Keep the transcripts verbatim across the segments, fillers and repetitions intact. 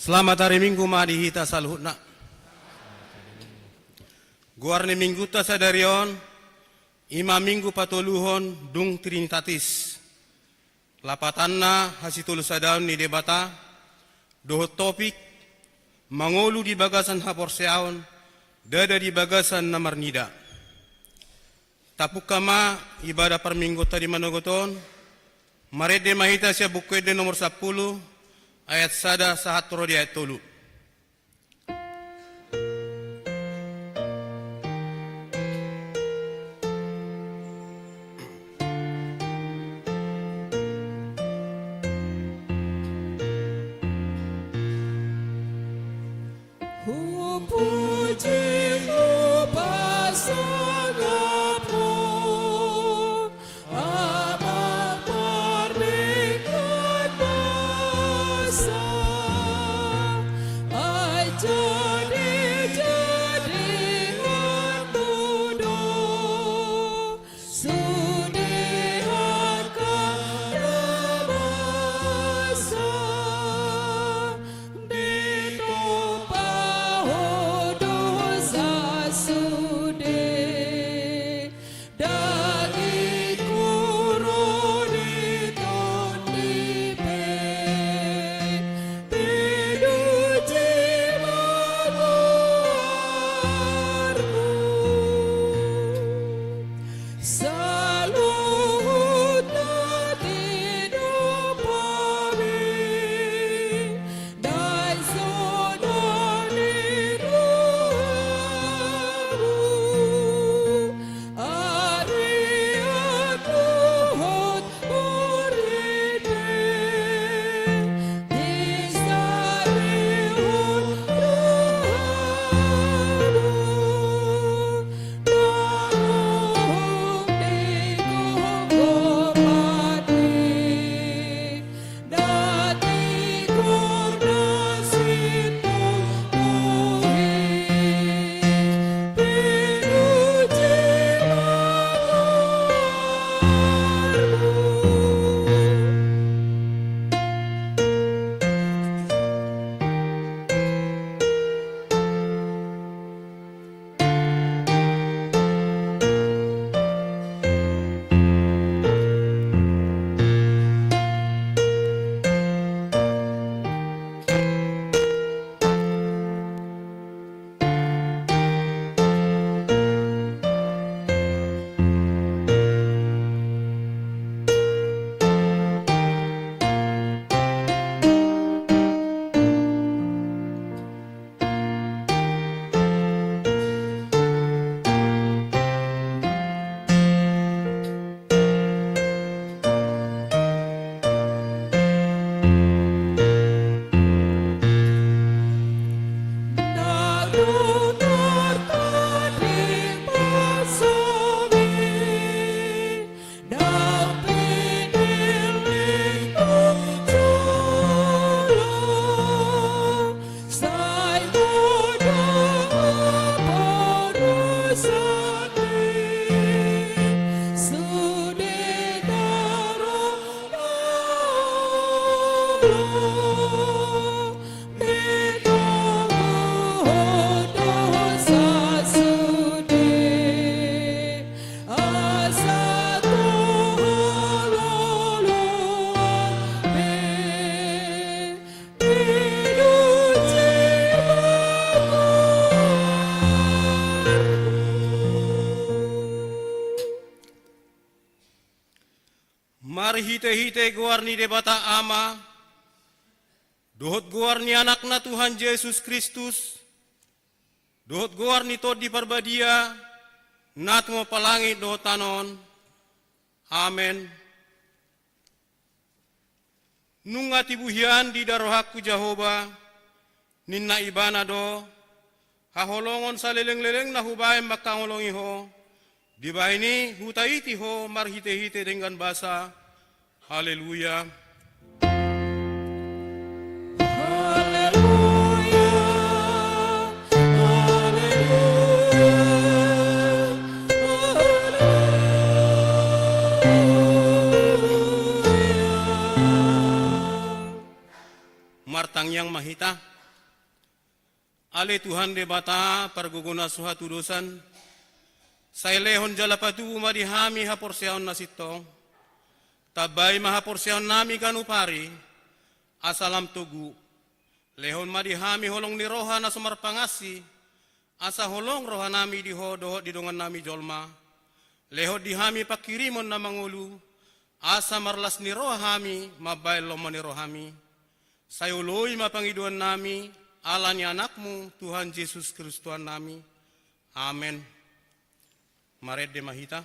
Selamat hari Minggu ma di hita saluhutna. Goar ni Minggunta sadari on, i ma Minggu patoluhon dung Trinitatis. Lapatanna hasitolusadaon ni Debata, dohot topik, mangolu di bagasan haporseaon, ndada di bagasan na marnida. Tapungka ma ibadah parmingguonta di manogot on, marende ma hita sian Buku Ende nomor sampulu, ayat sada sahat ro di ayat tolu. Hupuji, hupasangap Ho, Amang pardenggan basa, ai jadi-jadian Ho do sude angka na masa, ditompa Ho dosa sude. Dagingku ro di tondi pe, pinuji ma goarMu. Saluhutna tinompa hami, dainsonon di rohaMu. Ari an dohot buri pe, disarihon rohaMu. Marhitehite goar ni Debata Ama, dohot goar ni Anakna Tuhan Jesus Kristus, dohot goar ni Tondi Parbadia, na tumompa langit dohot tano on. Amen. Nunga tibu hian diida rohangku Jahowa, ninna Ibana do, haholongon salelenglelengna hubahen mangkaholongi ho, dibahen i hutaiti ho marhitehite denggan basa. Haleluya. Haleluya. Haleluya. Haleluya. Martangiang ma hita. Ale Tuhan Debata, pargogo na so hatudosan, sai lehon jala patubu ma di hami haporseaon na sintong. Tambai ma haporseaonnami ganup ari, asa lam togu. Lehon ma di hami holong ni roha na so marpangansi, asa holong rohanami di Ho dohot di dongannami jolma. Lehon di hami panghirimon na mangolu, asa marlas ni roha hami mambahen lomo ni rohami. Sai oloi ma pangidoannami, ala ni Anakmu, Tuhan Jesus Kristus Tuhannami. Amen. Marende ma hita.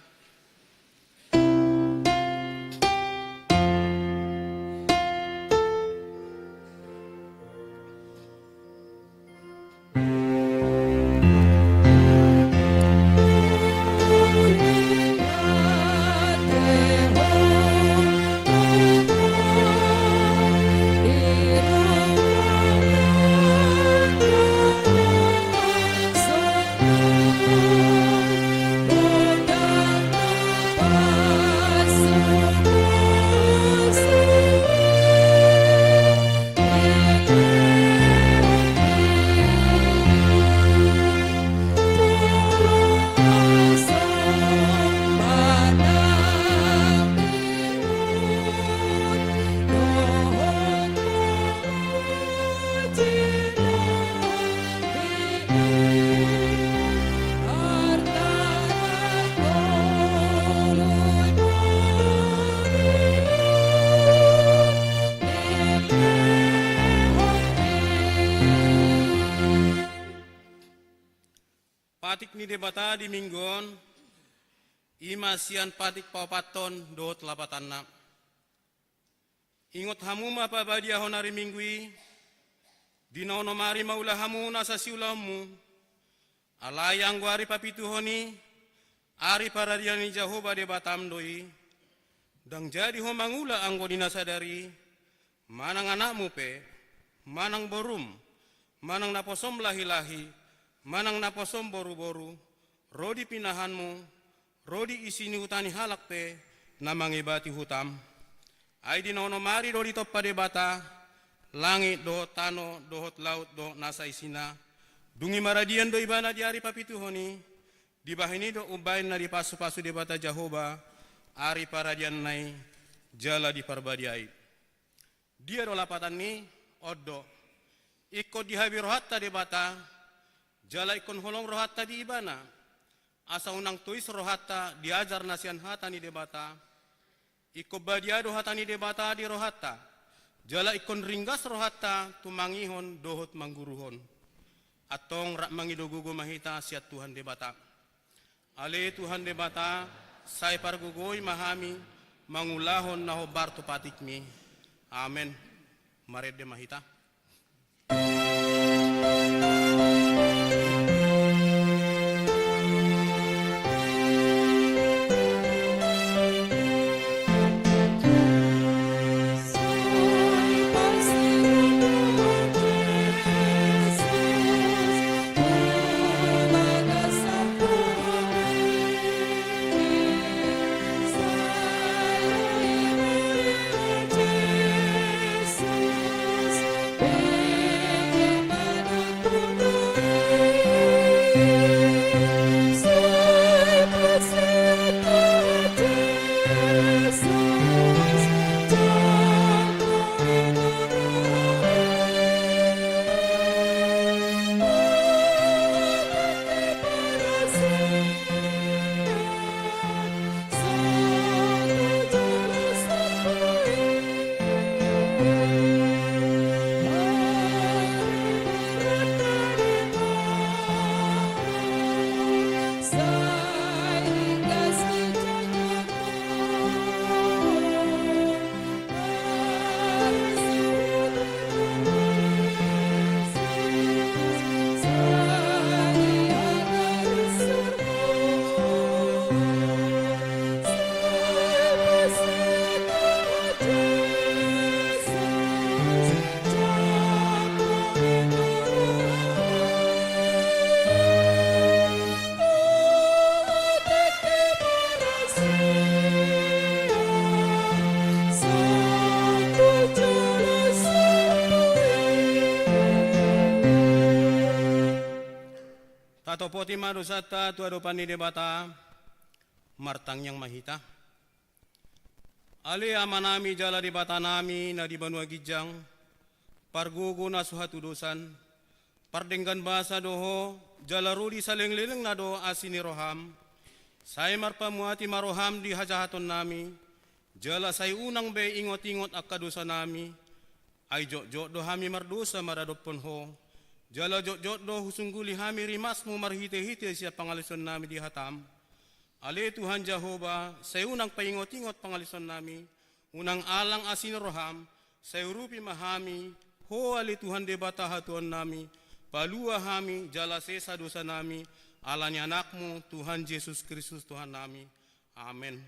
Patik ni Debata di minggu on, i ma sian patik paopathon dohot lapatanna. Ingot hamu ma pabadiahon ari Minggu i, di na onom ari maula hamu nasa siulaonmu. Alai anggo ari papituhon i, ari paradian ni Jahowa Debatam do i. Ndang jadi ho mangula anggo di na sadari i, manang anakmu pe, manang borum, manang naposom lahilahi, manang naposom boruboru, ro di pinahanmu, ro di isi ni huta ni halak pe na mangebati hutam. Ai di na onom ari do ditompa Debata langit dohot tano dohot laut dohot nasa isina. Dung i maradian do Ibana di ari papituhon i. Dibahen i do umbahen na dipasupasu Debata Jahowa ari paradianna i jala diparbadiai. Dia do lapatan ni on do. Ingkon dihabi rohanta Debata, jala ingkon holong rohanta di Ibana. Asa unang tois rohanta diajar na sian hata ni Debata. Ingkon badia do hata ni Debata di rohanta. Jala ingkon ringgas rohanta tumangihon dohot mangguruhon. Antong rap mangido gogo ma hita sian Tuhan Debata. Ale Tuhan Debata, sai pargogoi ma hami mangulahon na hombar tu patikmi. Amen. Marende ma hita. Poti ma dosanta tu adopan ni Debata. Martangiang ma hita. Ale Amanami jala Debatanami na di banua ginjang, pargogo na so hatudosan, pardenggan basa do Ho, jala ro di salelenglelengna do asi ni roham. Sai marpamuati ma roham di hajahatonnami, jala sai unang be ingotingot angka dosanami. Ai jotjot do hami mardosa maradophon Ho, jala jotjot do husungguli hami rimasmu marhitehite sian pangalaosionnami di hatam. Ale Tuhan Jahowa, sai unang paingotingot pangalaosionnami, unang alang asi ni roham, sai urupi ma hami, Ho ale Tuhan Debata hatuaonnami, palua hami jala sesa dosanami, ala ni Anakmu Tuhan Jesus Kristus Tuhannami. Amen.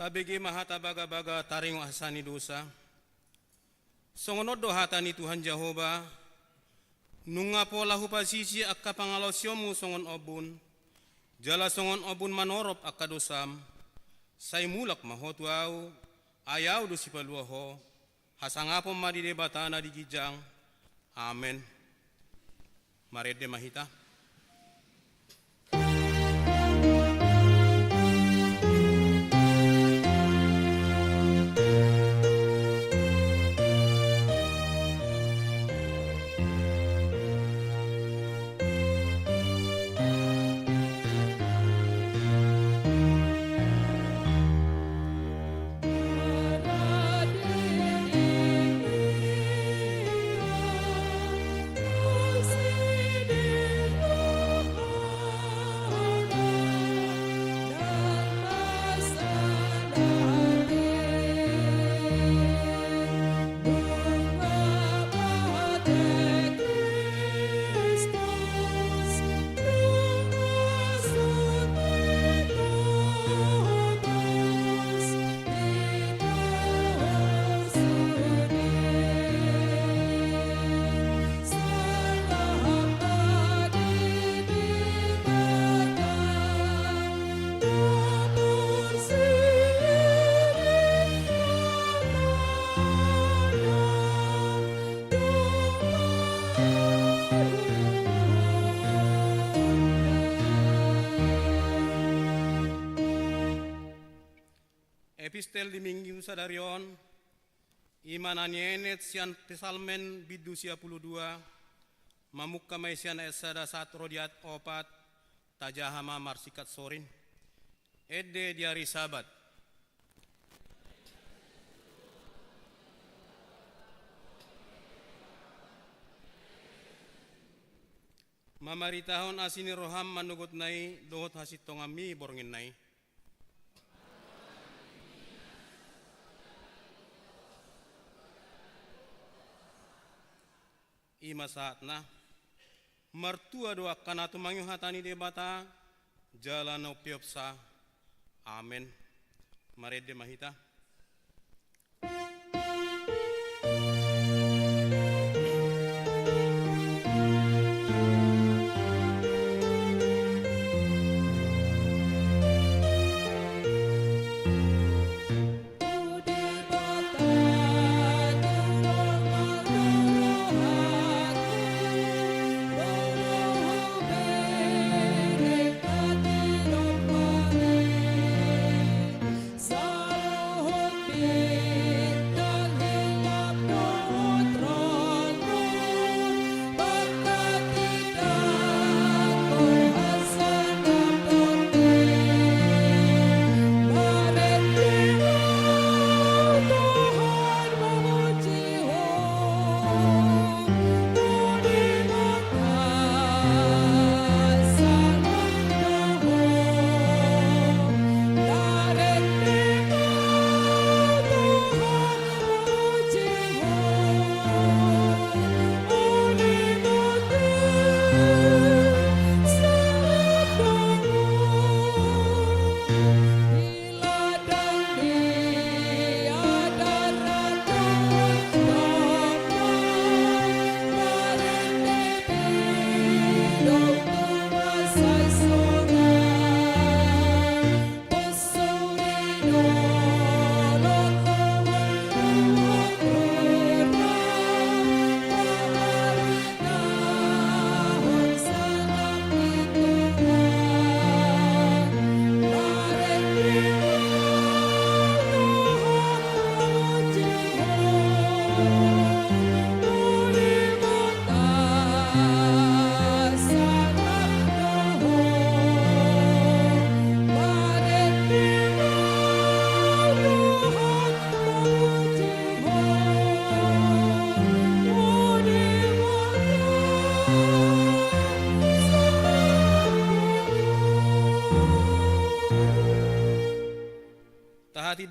Tabege ma hata bagabaga taringot hasesaan ni dosa. Songon on do hata ni Tuhan Jahowa, nunga pola hupasisi angka pangalaosionmu songon ombun, jala songon ombun manorop angka dosam, sai mulak ma ho tu ahu, ai ahu do sipalua ho, hasangapon ma di Debata na di ginjang. Amen. Marende ma hita. Epistel di Minggu sadari on, i ma na nienet sian Psalmen bindu sia pulu dua, mamungka ma i sian ayat sada sahat ro di ayat opat, tajaha ma marsingkat sorin. Ende di ari Sabat. Mamaritahon asi ni roham manogotna i dohot hasintonganmi bornginna i. I ma sahatna. Martua do angka na tumangihon hata ni Debata jala na umpeopsa. Amen. Marende ma hita.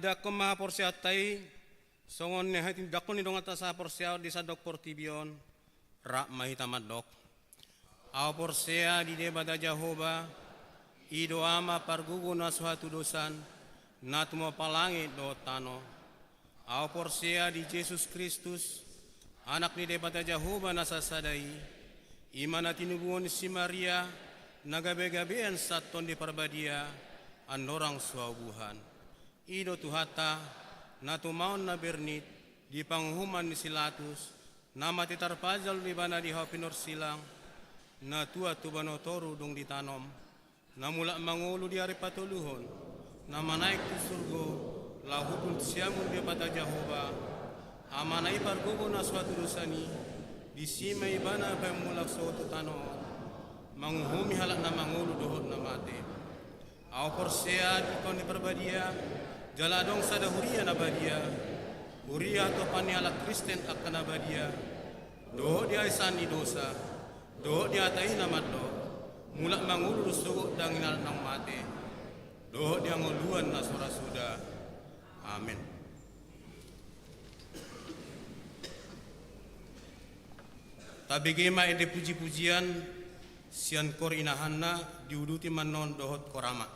Tindakkon ma haporseaonta i, songon na tindakkon ni donganta sahaporseaon di sandok portibi on. Rap ma hita mandok. Ahu porsea di Debata Jahowa, i do Ama pargogo na so hatudosan, na tumompa langit dohot tano. Ahu porsea di Jesus Kristus, Anak ni Debata Jahowa na sasada i, i ma na tinubuhon ni si Maria, na gabegabean sahat Tondi Parbadia, andorang so haubuhan. I do Tuhanta, na tumaon na bernit, di panguhuman ni si Latus, na mate tarpajal do Ibana di hau pinorsilang, na tuat tu banua toru dung ditanom, na mulak mangolu di ari patoluhon, na manaek tu surgo, laho huhut siamun Debata Jahowa, Amana i pargogo na so hatudosan i, disi ma Ibana baen mulak sogot tu tano on, manguhumi halak na mangolu dohot na mate. Ahu porsea di Tondi Parbadia, jala adong sada huria na badia, huria hatopan ni halak Kristen angka na badia, dohot di hahisaan ni dosa, dohot di hata i na mandok, mulak mangolu do sogot daging ni halak naung mate, dohot di hangoluan na so ra suda. Amen. Tabege ma ende pujipujian sian kor inahanna, diuduti ma annon dohot kor ama.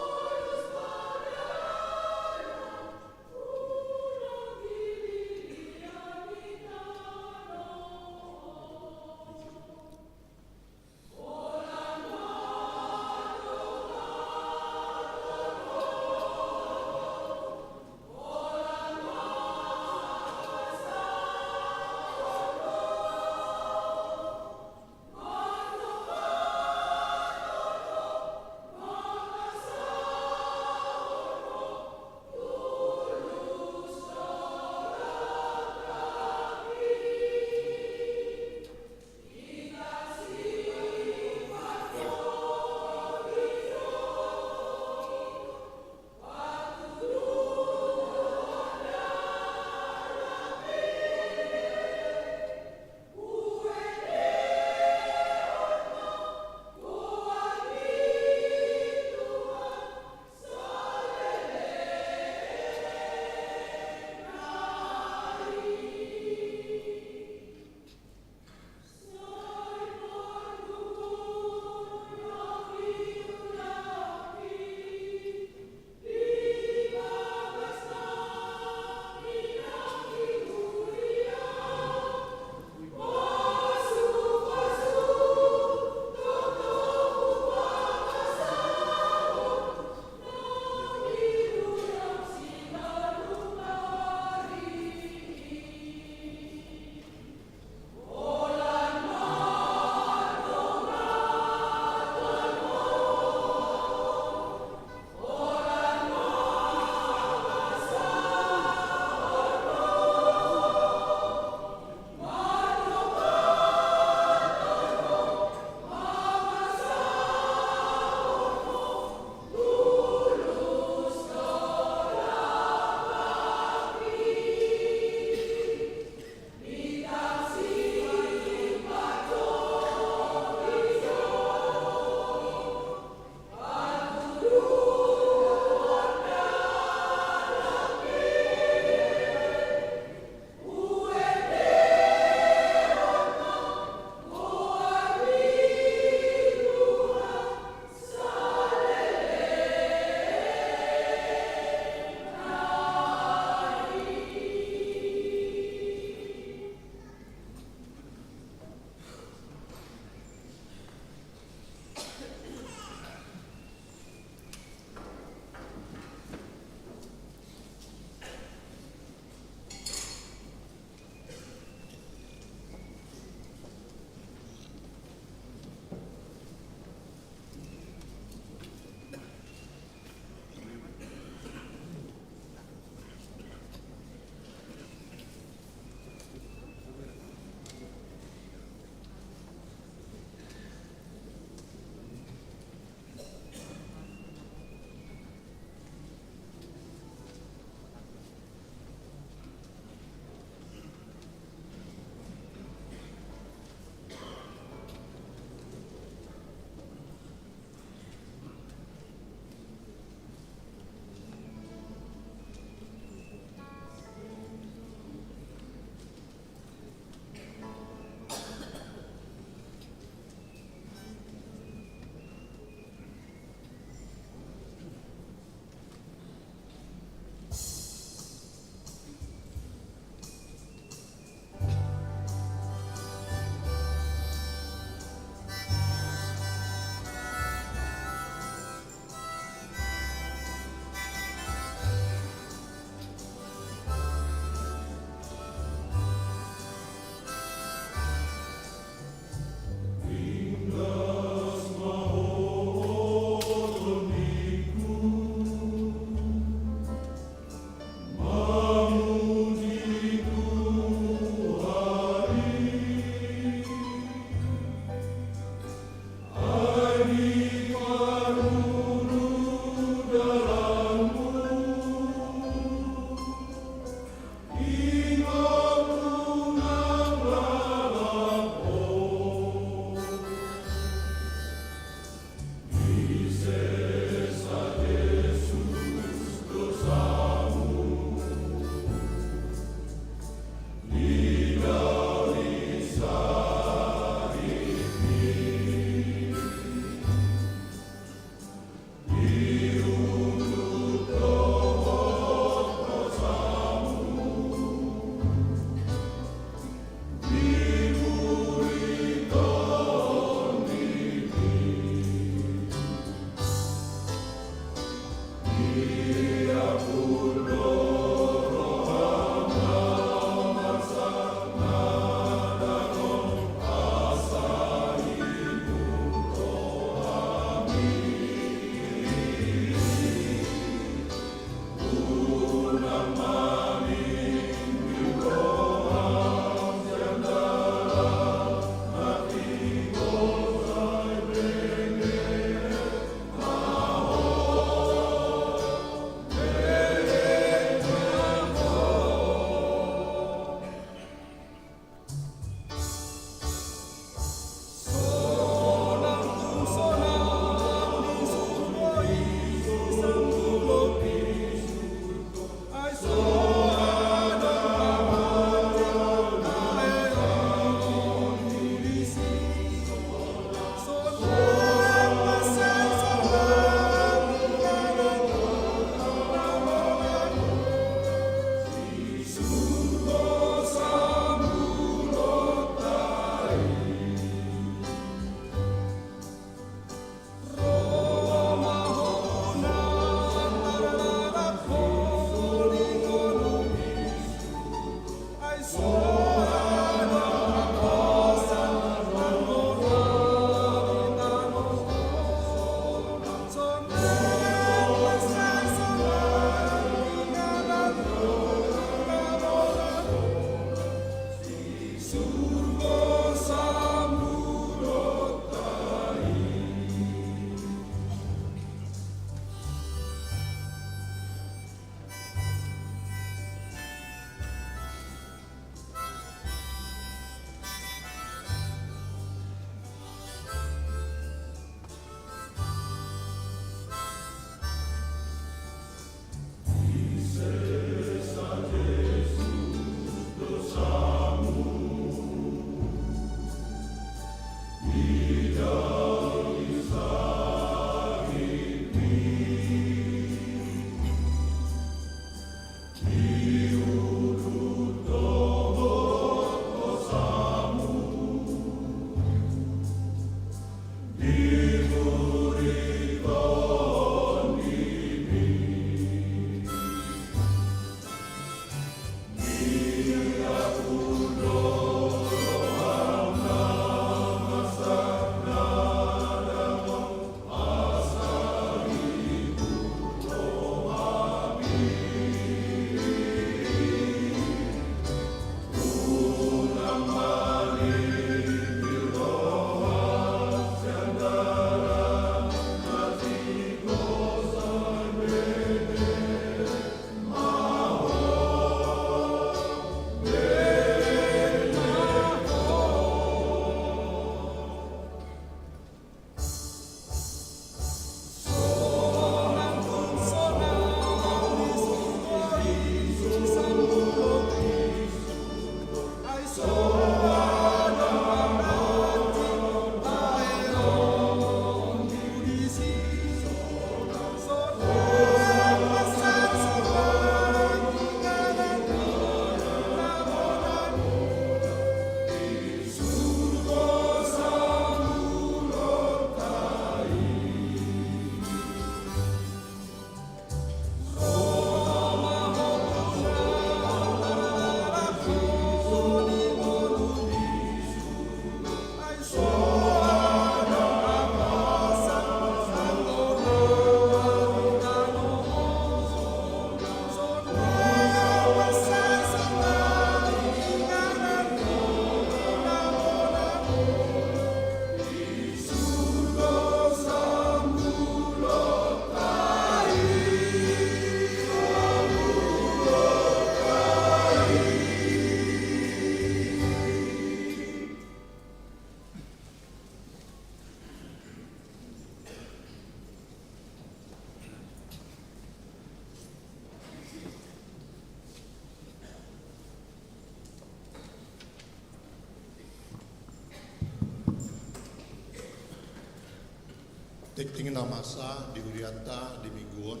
Tingting na masa di hurianta di minggu on,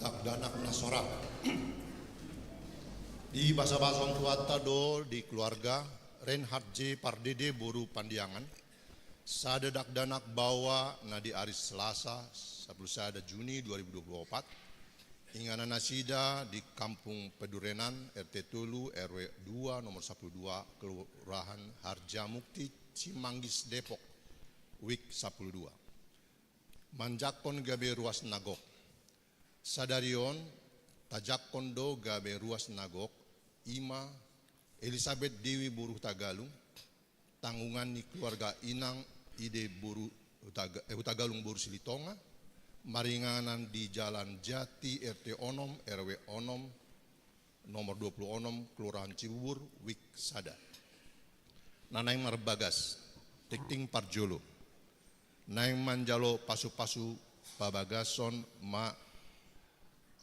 dakdanak na sorat. Dibasabasa Tuanta do di keluarga Reinhard J Pardede boru Pandiangan, Sada dakdanak baoa na di ari Selasa, sapuluh sada Juni dua ribu dua puluh opat, inganan nasida di Kampung Pedurenan, R T tolu, R W dua, nomor sapuluh dua, Kelurahan Harjamukti, Cimanggis, Depok, WIK sapuluh dua. Manjangkon gabe ruas na gok. Sadari on, tajangkon do gabe ruas na gok, i ma Elisabet Dewi boru Hutagalung, tanggungan ni keluarga inang Ide boru Hutaga-, eh, Hutagalung boru Silitonga, maringanan di Jalan Jati, R T onom, R W onom, nomor dua puluh onom, Kelurahan Cibubur, WIK sada. Na naeng marbagas, tingting parjolo. Naeng manjalo pasupasu pabagason ma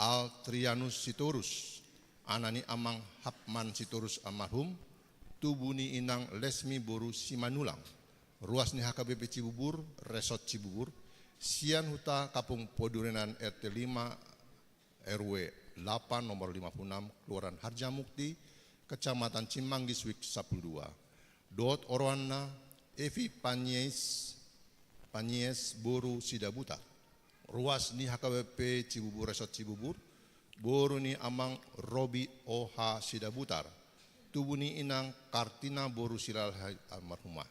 Altrianus Sitorus, anak ni amang Hapman Sitorus almarhum, tubu ni inang Lesmi boru Simanulang, ruas ni H K B P Cibubur, Resort Cibubur, sian huta Kampung Pedurenan, R T lima, R W delapan, nomor lima puluh enam, Kelurahan Harjamukti, Kecamatan Cimanggis, WIK sapuluh dua. Dohot oroanna, Evi Panies, Panies boru Sidabutar, ruas ni H K B P Cibubur, Resort Cibubur, boru ni amang Robi O H Sidabutar, tubu ni inang Kartina boru Silalahai almarhumah,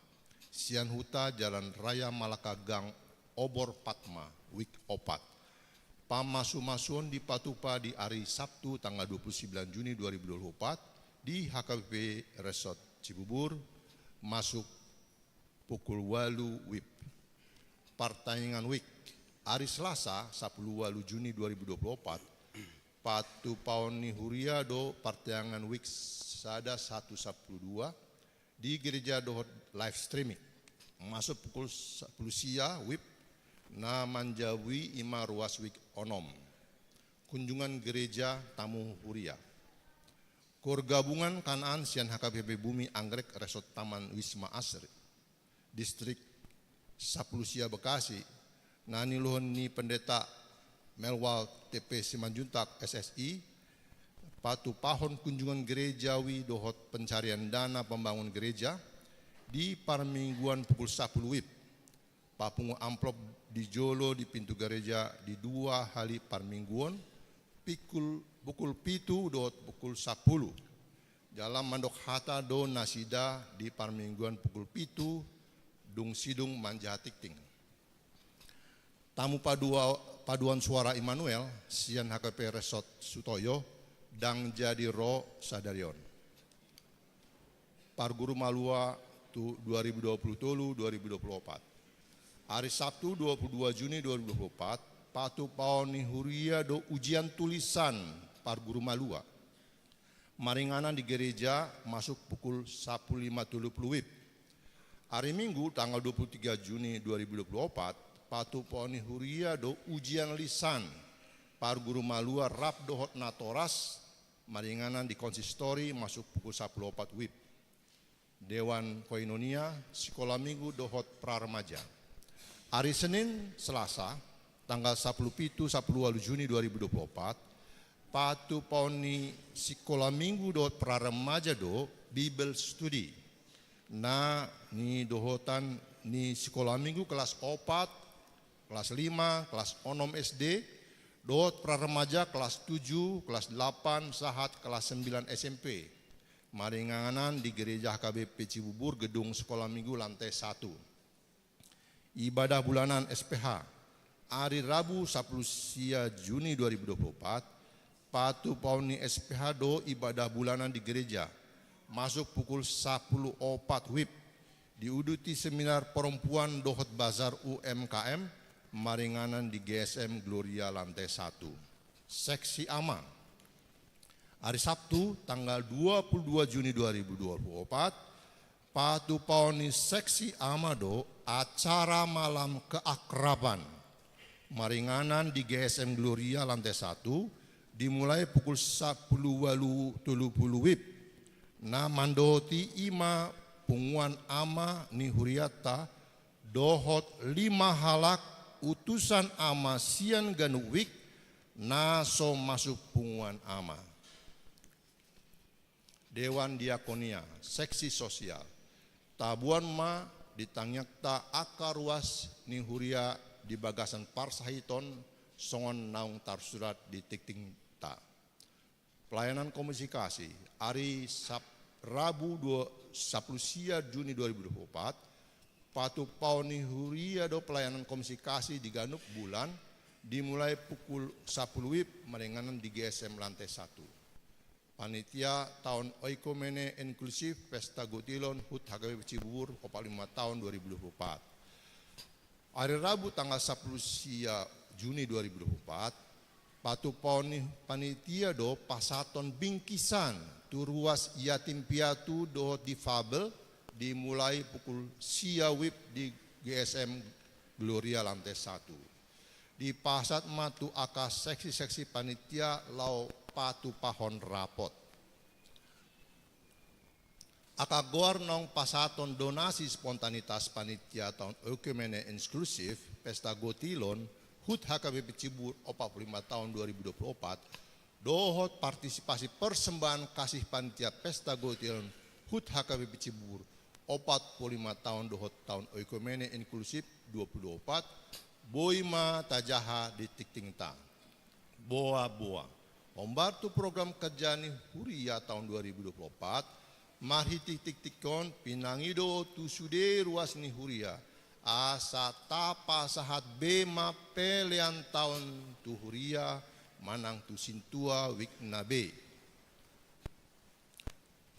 sian huta Jalan Raya Malaka, Gang Obor Patma, WIK opat. Pamasumasuon dipatupa di ari Sabtu tanggal dua puluh sembilan Juni dua ribu dua puluh opat di H K B P Resort Cibubur, masuk pukul ualu WIB. Partangiangan WIK. Ari Selasa, sapuluh ualu Juni dua ribu dua puluh opat, patupaon ni huria do partangiangan WIK sada satu sapuluh dua di gereja dohot live streaming. Masuk pukul sapuluh sia WIB, na manjabu i ma ruas WIK onom. Kunjungan gereja tamu huria. Koor gabungan Kanaan sian H K B P Bumi Anggrek Resort Taman Wisma Asri, Distrik sapuluh sia Bekasi, na niuluhon ni Pendeta Melwal T P Simanjuntak, S S I, patupahon kunjungan gerejawi dohot pencarian dana pembangun gereja di parmingguan pukul sapuluh WIB. Papungu amplop di jolo di pintu gereja di dua hali parmingguon, pikul, pukul pitu dohot pukul sapuluh. Jala mandok hata do nasida di parmingguan pukul pitu, dung sidung manjaha tingting. Tamu padua-, paduan suara Immanuel sian H K P Resort Sutoyo, ndang jadi ro sadari on. Parguru Malua tu dua ribu dua puluh tolu dua ribu dua puluh opat. Ari Sabtu, dua puluh dua Juni dua ribu dua puluh opat, patupaon ni huria do ujian tulisan parguru Malua. Maringanan di gereja, masuk pukul sapuluh lima tolu puluh WIB. Ari Minggu, tanggal dua puluh tiga Juni dua ribu dua puluh opat, patupaon ni huria do ujian lisan parguru Malua rap dohot natoras, maringanan di konsistori, masuk pukul sapuluh opat WIB. Dewan Koinonia, Sikola Minggu dohot Pra Remaja. Ari Senin, Selasa, tanggal sapuluh pitu, sapuluh ualu Juni dua ribu dua puluh opat, patupaon ni Sikola Minggu dohot Pra Remaja do Bible Study, na nidohotan ni Sikola Minggu kelas opat, kelas lima, kelas onom S D, dohot Pra Remaja kelas tujuh, kelas delapan, sahat kelas sembilan S M P. Maringanan di Gereja H K B P Cibubur, gedung Sekolah Minggu, lantai satu. Ibadah bulanan S P H. Ari Rabu, sapuluh sia Juni dua ribu dua puluh opat, patupaon ni S P H do ibadah bulanan di gereja, masuk pukul sapuluh opat WIB. Diuduti seminar perempuan dohot bazar U M K M, maringanan di G S M Gloria, lantai satu. Seksi Ama. Ari Sabtu, tanggal dua puluh dua Juni dua ribu dua puluh opat, patupaon ni Seksi Ama do acara malam keakraban, maringanan di G S M Gloria, lantai satu, dimulai pukul sapuluh ualu tolu puluh WIB. Na mandohoti i ma punguan ama ni hurianta, dohot lima halak utusan ama sian ganup WIB, na so masuk punguan ama. Dewan Diakonia, Seksi Sosial. Tabuan ma di tangiangta angka ruas ni huria di bagasan parsahiton songon naung tarsurat di tingtingta. Pelayanan komunikasi, ari Sab-, Rabu dua, sapuluh sia Juni dua ribu dua puluh empat, patupaon ni huria do pelayanan komunikasi di ganup bulan, dimulai pukul sapuluh wib maringanan di G S M lantai satu. Panitia taon oikumene inklusif Pesta Gotilon HUT H K B P Cibubur opat lima taon dua ribu dua puluh empat. Ari Rabu tanggal sapuluh sia Juni dua ribu dua puluh empat, patupaon ni panitia do pasahaton bingkisan tu ruas yatim piatu dohot difabel, dimulai pukul sia wib di G S M Gloria lantai satu. Dipasahat ma tu angka seksi-seksi panitia laho patupahon rapot. Angka goar naung pasahaton donasi spontanitas panitia taon oikumene inklusif Pesta Gotilon HUT H K B P Cibubur opat puluh lima taon dua ribu dua puluh empat, dohot partisipasi persembahan kasih panitia Pesta Gotilon HUT H K B P Cibubur opat puluh lima taon dohot taon oikumene inklusif dua puluh dua puluh empat, boi ma tajaha di tingtingta. Boa-boa. Hombar tu program kerja ni huria taon dua ribu dua puluh empat, marhite tingting on pinangido tu sude ruas ni huria, asa tapasahat be ma pelean taon tu huria manang tu sintua wikna be.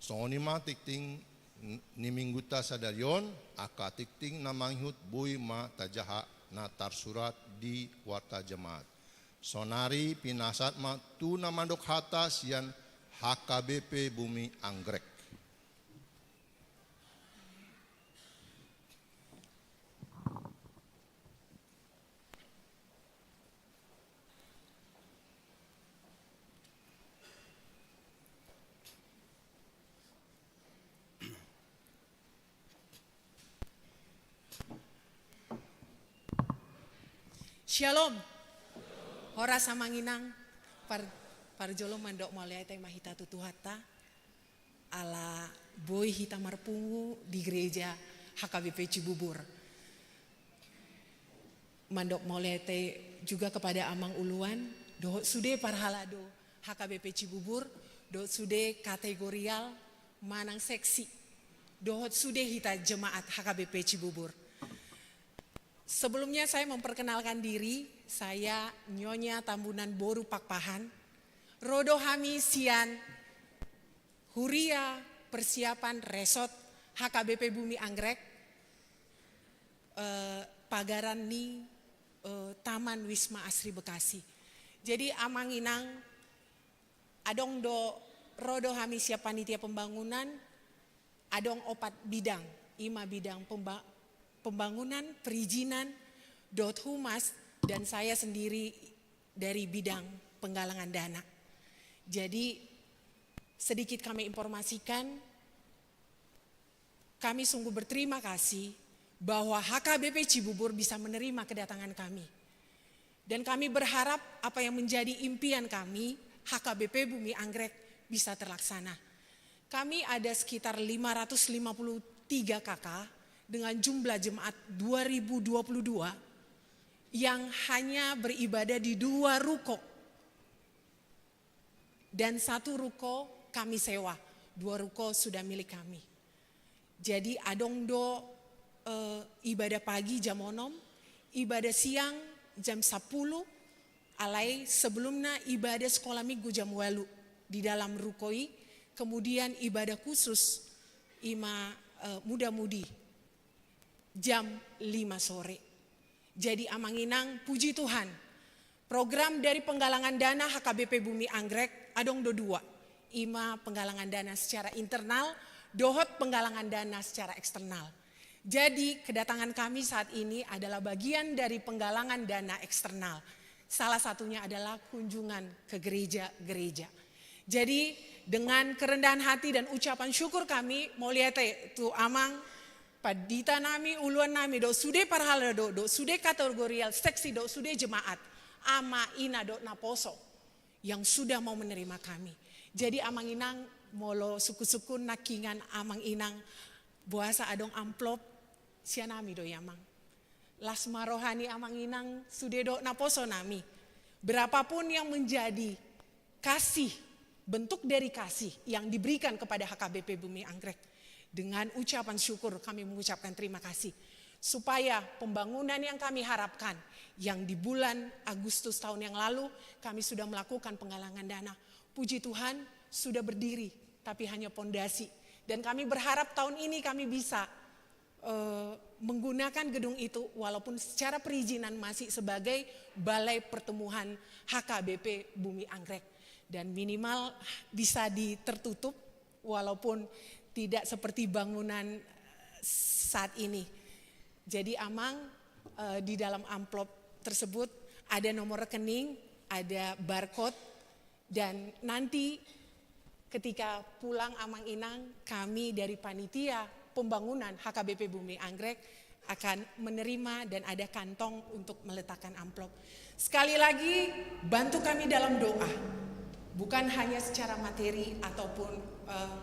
Songon i ma tingting ni minggunta sadari on, angka tingting na mangihut boi ma tajaha na tarsurat di Warta Jemaat. Saonari pinasahat ma tu na mandok hata sian H K B P Bumi Anggrek. Shalom. Horas amang inang. Par-, parjolo mandok mauliate ma hita tu Tuhanta. Ala boi hita marpungu di gereja H K B P Cibubur. Mandok mauliate juga kepada Amang Uluan, dohot sude parhalado H K B P Cibubur, dohot sude kategorial manang seksi, dohot sude hita jemaat H K B P Cibubur. Sebelumnya saya memperkenalkan diri, saya Nyonya Tambunan boru Pakpahan, ro do hami sian Huria Persiapan Resort H K B P Bumi Anggrek, eh, pagaran ni, eh, Taman Wisma Asri Bekasi. Jadi, amang inang, adong do, ro do hami sian panitia pembangunan, adong opat bidang, i ma bidang pemba-, pembangunan, perizinan, dohot humas, dan saya sendiri dari bidang penggalangan dana. Jadi, sedikit kami informasikan, kami sungguh berterima kasih bahwa H K B P Cibubur bisa menerima kedatangan kami. Dan kami berharap apa yang menjadi impian kami, H K B P Bumi Anggrek, bisa terlaksana. Kami ada sekitar lima ratus lima puluh tiga K K dengan jumlah jemaat dua ribu dua puluh dua yang hanya beribadah di dua ruko. Dan satu ruko kami sewa, dua ruko sudah milik kami. Jadi adong do, eh, ibadah pagi jam onom, ibadah siang jam sapuluh, alai sebelumna ibadah sekolah minggu jam walu di dalam ruko i, kemudian ibadah khusus i ma, eh, muda-mudi jam lima sore. Jadi amang inang, puji Tuhan, program dari penggalangan dana H K B P Bumi Anggrek adong do dua, i ma penggalangan dana secara internal dohot penggalangan dana secara eksternal. Jadi kedatangan kami saat ini adalah bagian dari penggalangan dana eksternal. Salah satunya adalah kunjungan ke gereja-gereja. Jadi dengan kerendahan hati dan ucapan syukur kami, mauliate tu amang, pandita nami, uluan nami, dohot sude parhalado, dohot sude kategorial, seksi, dohot sude jemaat, ama, ina, dohot naposo yang sudah mau menerima kami. Jadi amang inang, molo sungkun-sungkun nangkingan amang inang, boasa adong amplop, Sian hami do i, Amang. Las ma roha ni Amang Inang sude dohot naposo nami. Berapapun yang menjadi kasih, bentuk dari kasih yang diberikan kepada H K B P Bumi Anggrek, dengan ucapan syukur kami mengucapkan terima kasih. Supaya pembangunan yang kami harapkan, yang di bulan Agustus tahun yang lalu, kami sudah melakukan penggalangan dana. Puji Tuhan, sudah berdiri, tapi hanya pondasi. Dan kami berharap tahun ini kami bisa eh, menggunakan gedung itu, walaupun secara perizinan masih sebagai Balai Pertemuan H K B P Bumi Anggrek. Dan minimal bisa di tertutup, walaupun tidak seperti bangunan saat ini. Jadi, Amang, eh, di dalam amplop tersebut ada nomor rekening, ada barcode, dan nanti ketika pulang Amang Inang, kami dari panitia pembangunan H K B P Bumi Anggrek akan menerima dan ada kantong untuk meletakkan amplop. Sekali lagi, bantu kami dalam doa. Bukan hanya secara materi ataupun, eh,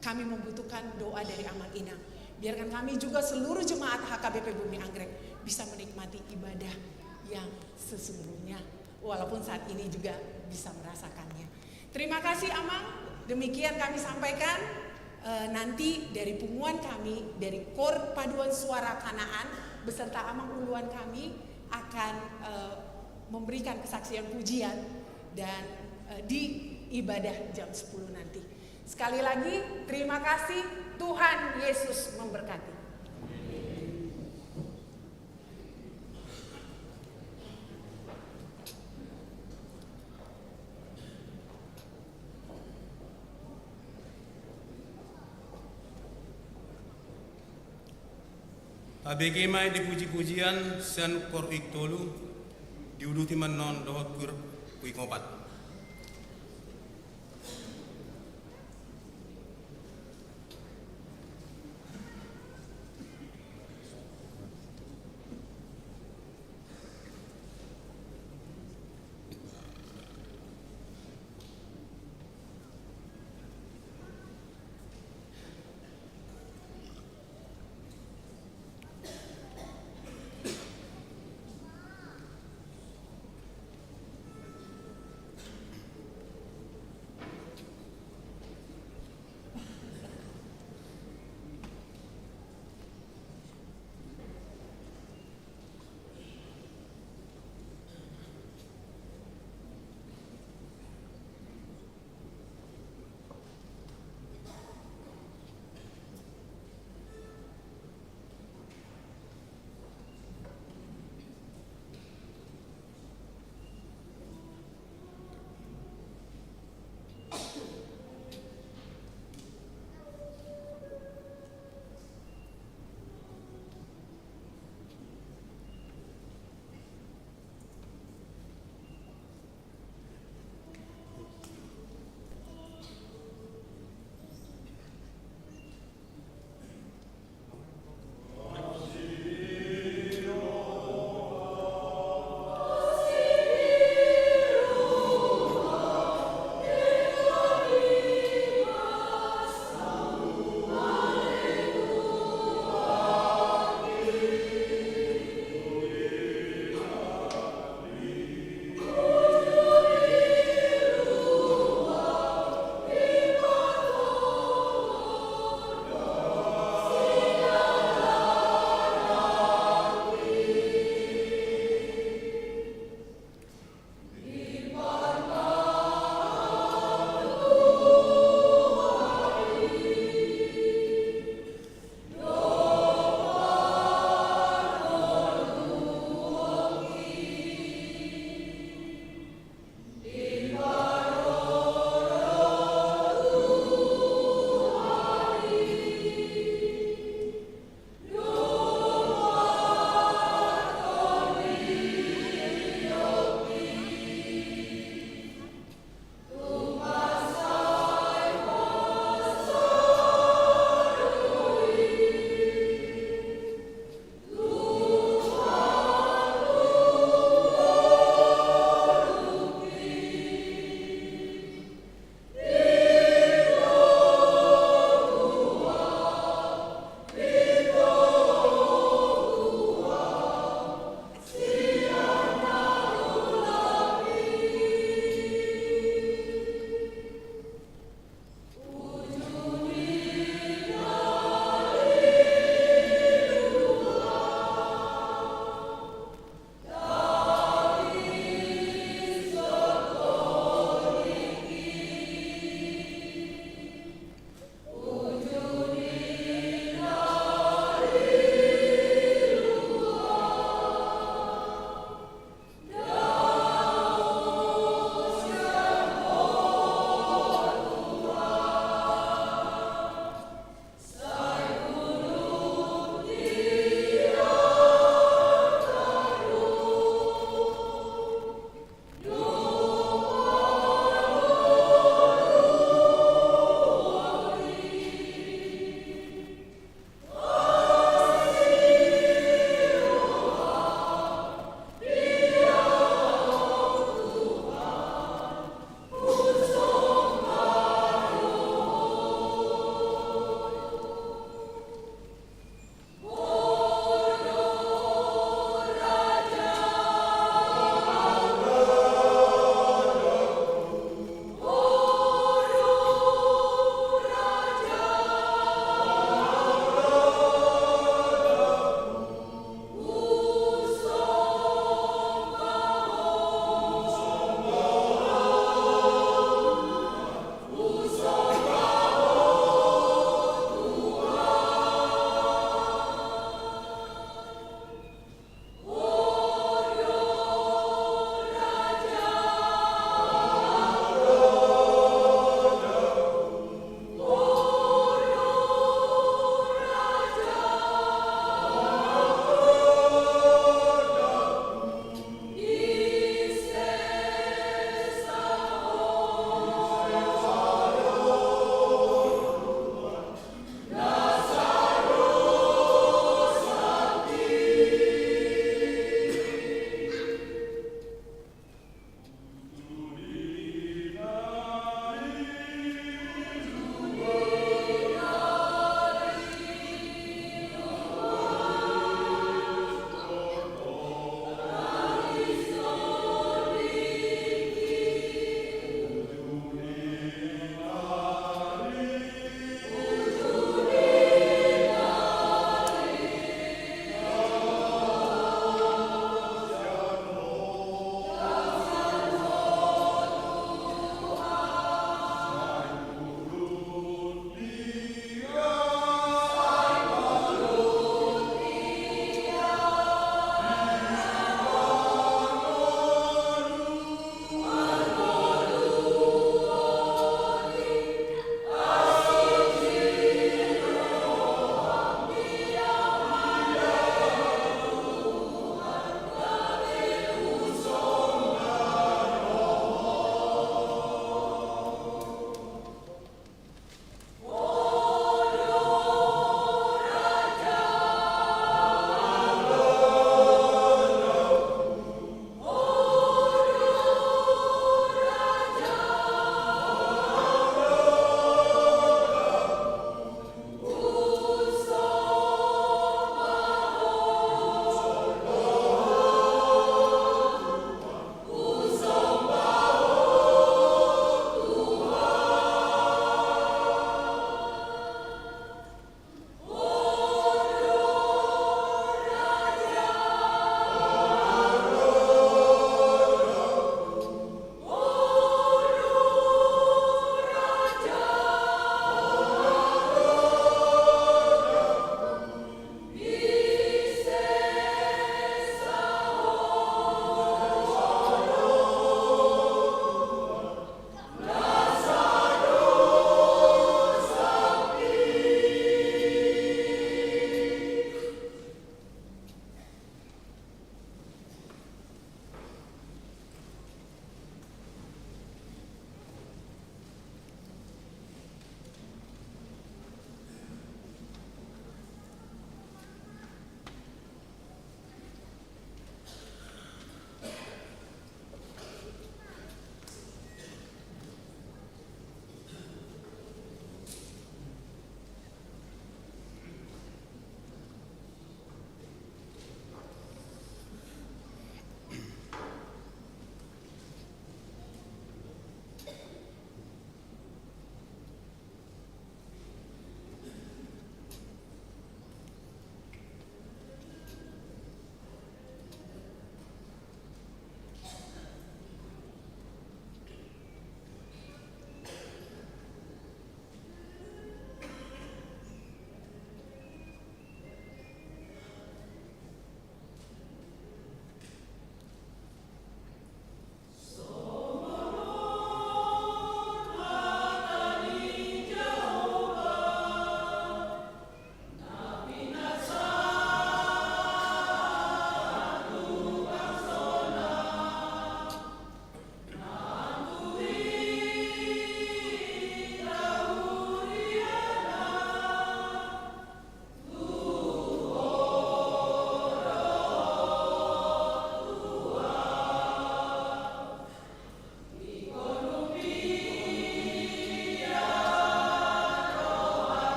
kami membutuhkan doa dari Amang Inang. Biarkan kami juga seluruh jemaat H K B P Bumi Anggrek bisa menikmati ibadah yang sesungguhnya, walaupun saat ini juga bisa merasakannya. Terima kasih, Amang. Demikian kami sampaikan. Eh, nanti dari punguan kami, dari Kor Paduan Suara Kanaan, beserta Amang Uluan kami akan, eh, memberikan kesaksian pujian dan, eh, di ibadah jam sepuluh nanti. Sekali lagi, terima kasih. Tuhan Yesus memberkati. Tabege ma i di puji-pujian sian Kor Uik Tolu, diuduti ma annon dohot Kor Uik Opat.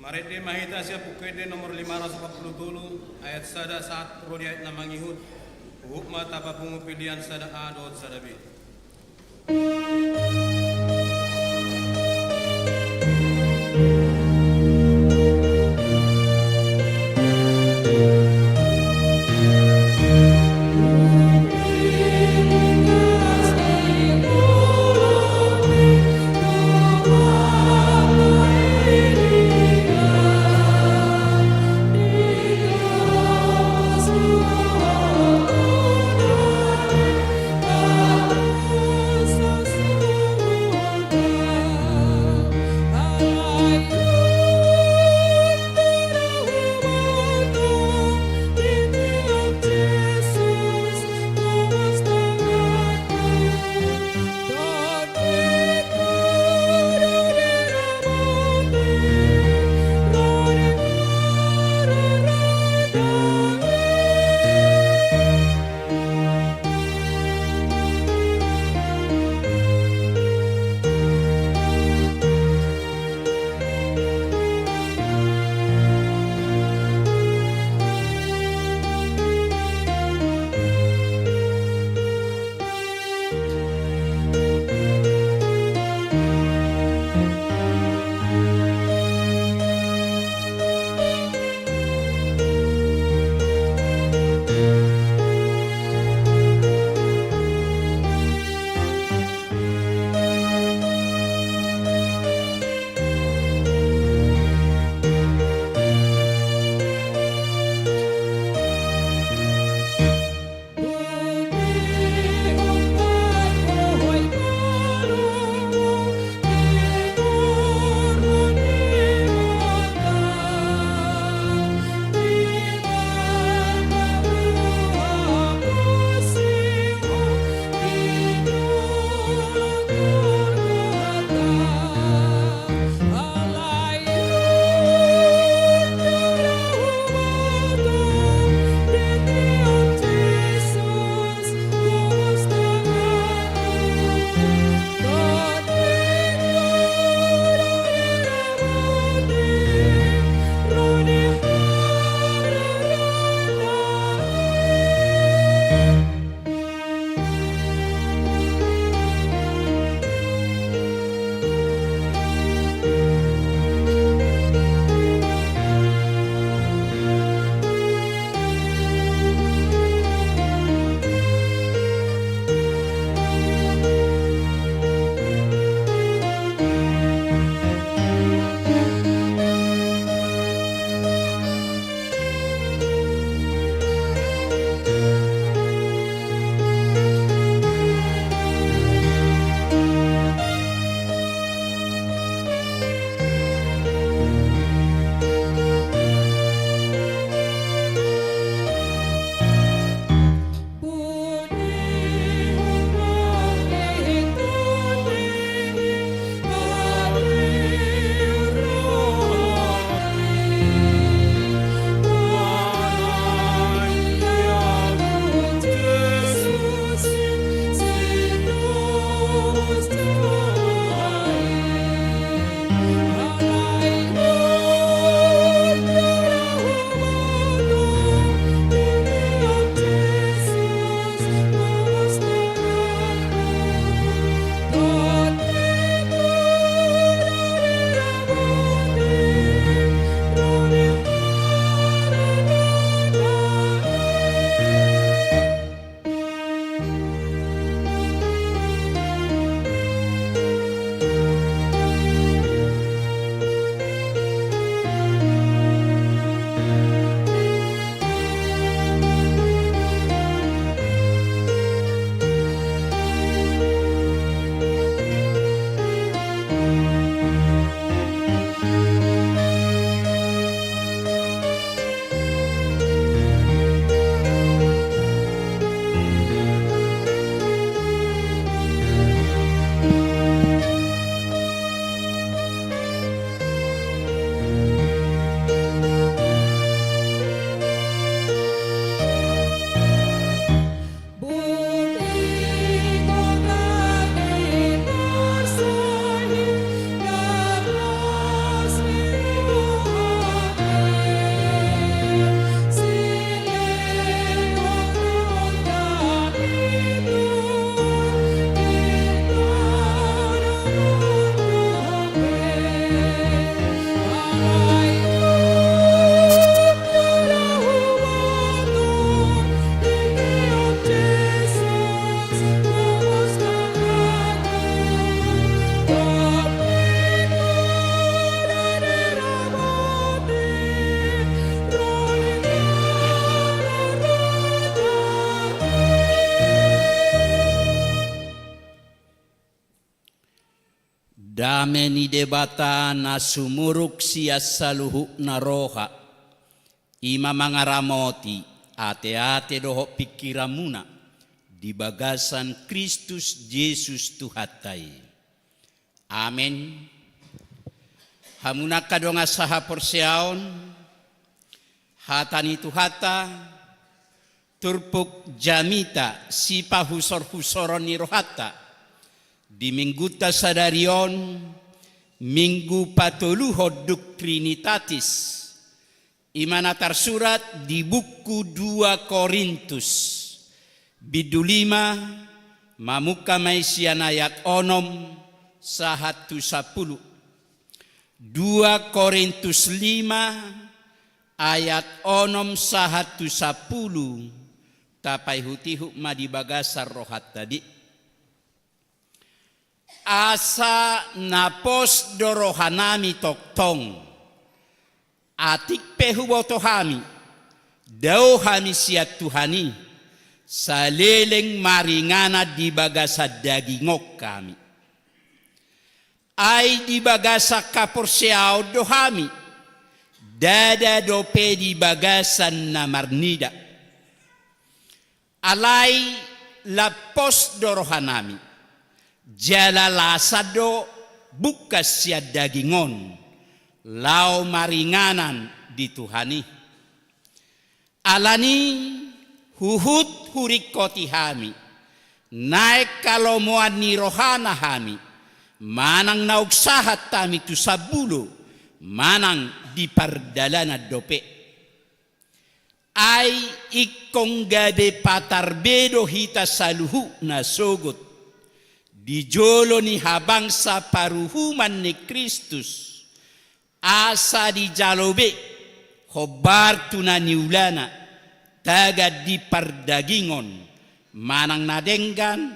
Marende ma hita sian Buku Ende nomor lima ratus opat pulu tolu, ayat sada sahat ro di ayat na mangihut. Huhut ma tapapungu pelean sada A dohot sada B. Dame ni Debata na sumurung sian saluhutna roha, i ma mangaramoti ateate dohot pingkiranmuna di bagasan Kristus Jesus Tuhanta i. Amen. Hamu angka dongan sahaporseaon, hata ni Tuhanta, turpuk jamita sipahusorhusoron ni rohanta di Minggunta sadari on, Minggu patoluhon dung Trinitatis, i ma na tarsurat di buku dua Korintus, bindu lima, mamungka ma i sian ayat onom sahat tu sampulu. Dua Korintus lima, ayat onom sahat tu sampulu, tapaihutihut ma di bagasan rohanta di. Asa na pos do rohanami tongtong, atik pe huboto hami, dao hami sian Tuhan i, saleleng maringanan di bagasan daging on hami. Ai di bagasan haporseaon do hami, ndada dope di bagasan na marnida. Alai lam pos do rohanami, jala lasan do bungkas sian daging on, laho maringanan di Tuhan i. Alani huhut huringkoti hami, naeng halomoan ni rohana hami, manang naung sahat hami tu sambulo, manang di pardalanan dope. Ai ingkon gabe patar be do hita saluhutna sogot di jolo ni habangsa paruhuman ni Kristus, asa dijalo be hombar tu na niulana, tagan di pardagingon, manang na denggan,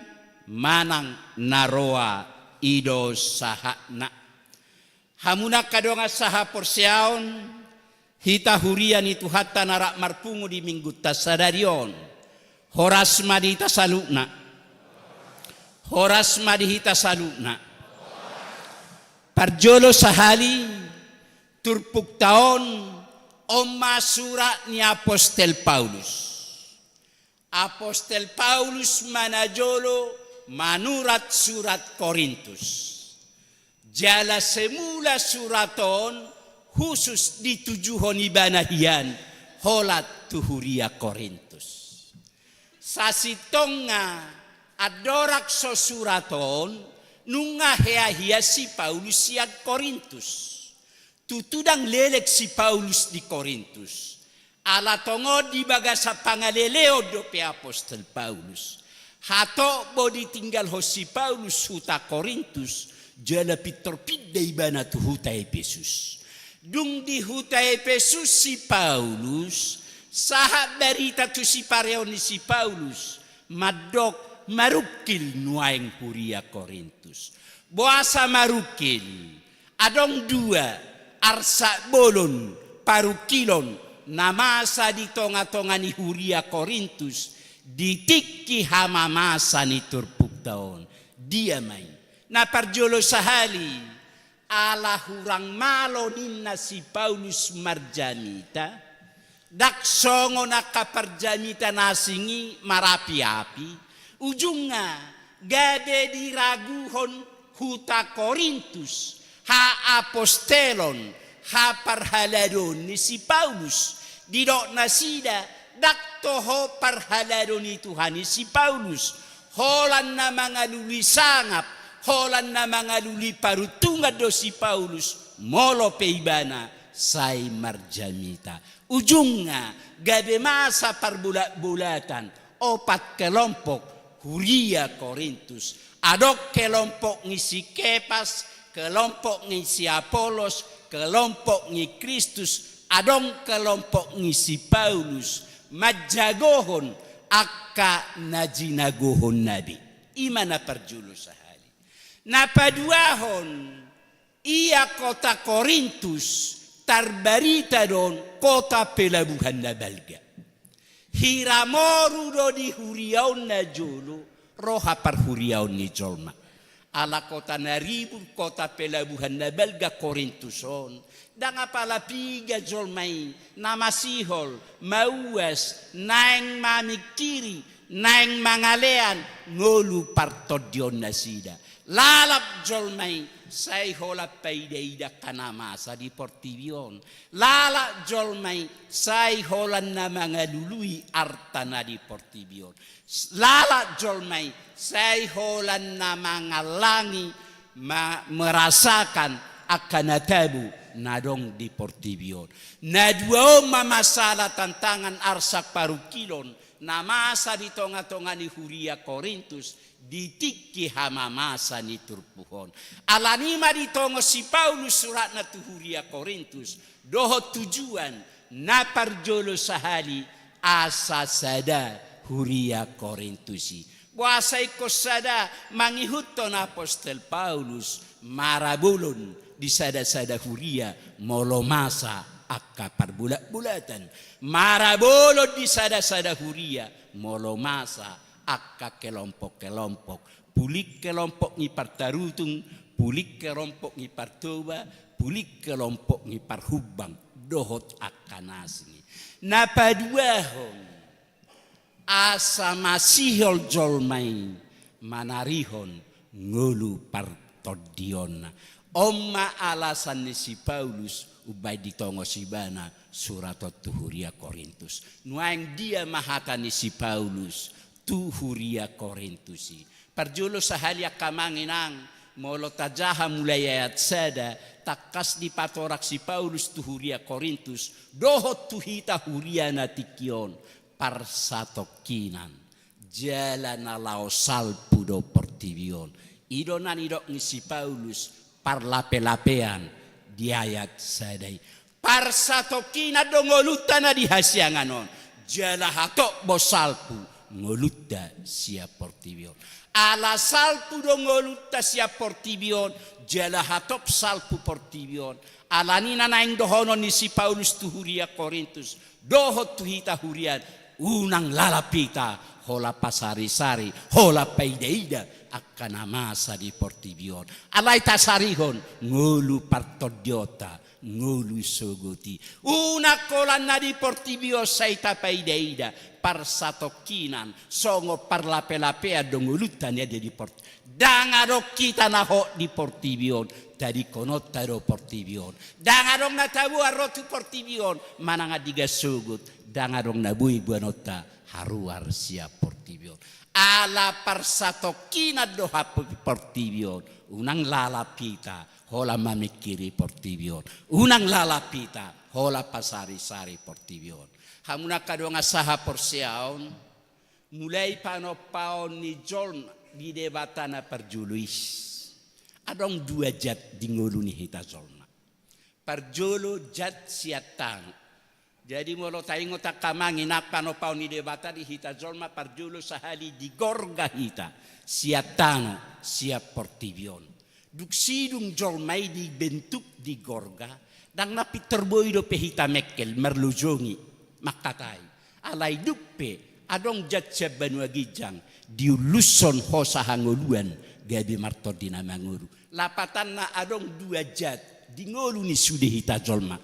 manang na roa, i do sahatna. Hamu angka dongan sahaporseaon, hita huria ni Tuhanta na rap marpungu di Minggunta sadari on. Horas ma di hita saluhutna. Horas ma di hita saluhutna. Parjolo sahali, turpukta on, on ma surat ni Apostel Paulus. Apostel Paulus ma na jolo manurat surat Korintus. Jala semula surat on husus ditujuhon ibana hian holan tu huria Korintus. Sasintongna andorang so surat on, nunga hea hian si Paulus sian Korintus. Tutu ndang leleng si Paulus di Korintus. Ala tongon di bagasan pangaleleon dope Apostel Paulus. Hatop bo ditinggalhon si Paulus huta Korintus, jala pintor pinda ibana tu huta Epesus. Dung di huta Epesus si Paulus, sahat barita tu sipareon ni si Paulus, mandok marungkil nuaeng huria Korintus. Boasa marungkil? Adong dua arsak bolon parungkilon na masa di tongatonga ni huria Korintus di tingki hamamasa ni turpukta on. Dia ma i? Na parjolo sahali, ala hurang malo ninna si Paulus marjamita, ndang songon angka parjamita na asing i marapiapi, ujungna gabe diraguhon huta Korintus, haapostelon, haparhaladoon ni si Paulus, didok nasida, ndang toho parhalado ni Tuhan i si Paulus, holan na mangalului sangap, holan na mangalului paruntungan do si Paulus, molo pe ibana sai marjamita. Ujungna, gabe masa parbolatbolatan, opat kelompok huria Korintus. Adong kelompok ni si Kepas, kelompok ni si Apolos, kelompok ni Kristus, adong kelompok ni si Paulus, manjagohon angka na jinagohonna be. I ma na parjolo sahali. Na paduahon, ia kota Korintus tarbarita do on kota pelabuhan na balga. Hira moru do di huria on na jolo roha parhuriaon ni jolma. Ala kota na ribur, kota pelabuhan na balga Korintus on. Ndang apala piga jolma i, na masihol, mauas, naeng mamingkiri, naeng mangalean, ngolu partondion nasida. Lalap jolma i, sai holan paidaida angka na masa di portibi on. Lalap jolma i, sai holan na mangalului arta na di portibi on. Lalap jolma i, sai holan na mangallangi, ma-, merasakan angka na tabo na adong di portibi on. Na dua on ma masalah, tantangan, arsak, parungkilon na masa di tongatonga ni huria Korintus di tingki hamamasa ni turpuk on. Alani i ma ditongon si Paulus suratna tu huria Korintus dohot tujuan na parjolo sahali, asa sada huria Korintus i. Boasa ingkon sada? Mangihuthon apostel Paulus, marabolon di sadasada huria molo masa angka parbolatbolatan. Marabolon di sadasada huria molo masa angka kelompok-kelompok. Pulik kelompok ni partarutung, pulik kelompok ni partoba, pulik kelompok ni parhumbang, dohot angka na asing i. Na paduahon, asa masihol jolma i manarihon ngolu partondionna. On ma alasan ni si Paulus umbahen ditongos ibana surat on tu huria Korintus. Nuaeng dia ma hata ni si Paulus tu huria Korintus i? Parjolo sahali, angka amang inang, molo tajaha mulai ayat sada, tangkas dipatorang si Paulus tu huria Korintus dohot tu hita huria na tingki on, parsatongkinan jala na laho salpu do portibi on. I do na nidok ni si Paulus parlapelapean di ayat sada i. Parsatongkinan do ngolunta na di hasiangan on, jala hatop do salpu ngolunta sian portibi on. Ala salpu do ngolunta sian portibi on, jala hatop salpu portibi on. Alani i na naeng dohonon ni si Paulus tu huria Korintus dohot tu hita huria, unang lalap hita holan pasarisari, holan paidaida angka na masa di portibi on. Alai tasarihon ngolu partondionta, ngolu sogot i. Unang holan na di portibi on sai tapaidaida, parsatongkinan songon parlapelapean do ngolunta na di portibi. Ndang adong hita na hot di portibi on, tadingkononta do portibi on. Ndang adong na taboan ro tu portibi on manang andigan sogot, ndang adong na boi boanonta haruar sian portibi on. Ala parsatongkinan do hape portibi on, unang lalap hita holan mamingkiri portibi on, unang lalap hita holan pasarisari portibi on. Hamu na angka dongan sahaporseaon, mulai panompaon ni jolma di Debata na parjolo i, adong dua jat di ngolu ni hita jolma. Parjolo, jat sian tano. Jadi molo taingot angka amang inang, panompaon ni Debata di hita jolma parjolo sahali digorga hita sian tano, sian portibi on. Dung sidung jolma i dibentuk, digorga, ndang na pintor boi dope hita mengkel, marlojongi, mangkatai. Alai dung pe adong jat sian banua ginjang, diullushon hosa hangoluan gabe martondi na mangolu. Lapatanna adong dua jat di ngolu ni sude hita jolma.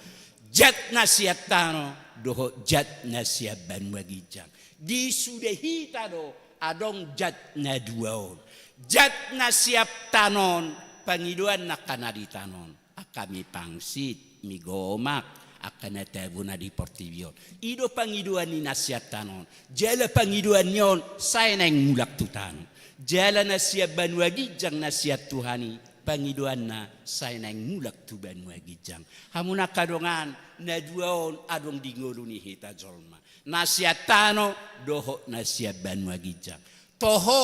Jat na sian tano dohot jat na sian banua ginjang. Di sude hita do adong jat na dua on. Jat na sian tano on, pangidoan ni angka na di tano on. Angka mi pangsit, mi gomak, angka na tabo na di portibi on. I do pangidoan ni na sian tano on. Jala pangidoan ni on sai naeng mulak tu tano. Jala na sian banua ginjang na sian Tuhan i, pangidoanna sai naeng mulak tu banua ginjang. Hamu na angka dongan, na dua on adong di ngolu ni hita jolma. Na sian tano dohot na sian banua ginjang. Toho,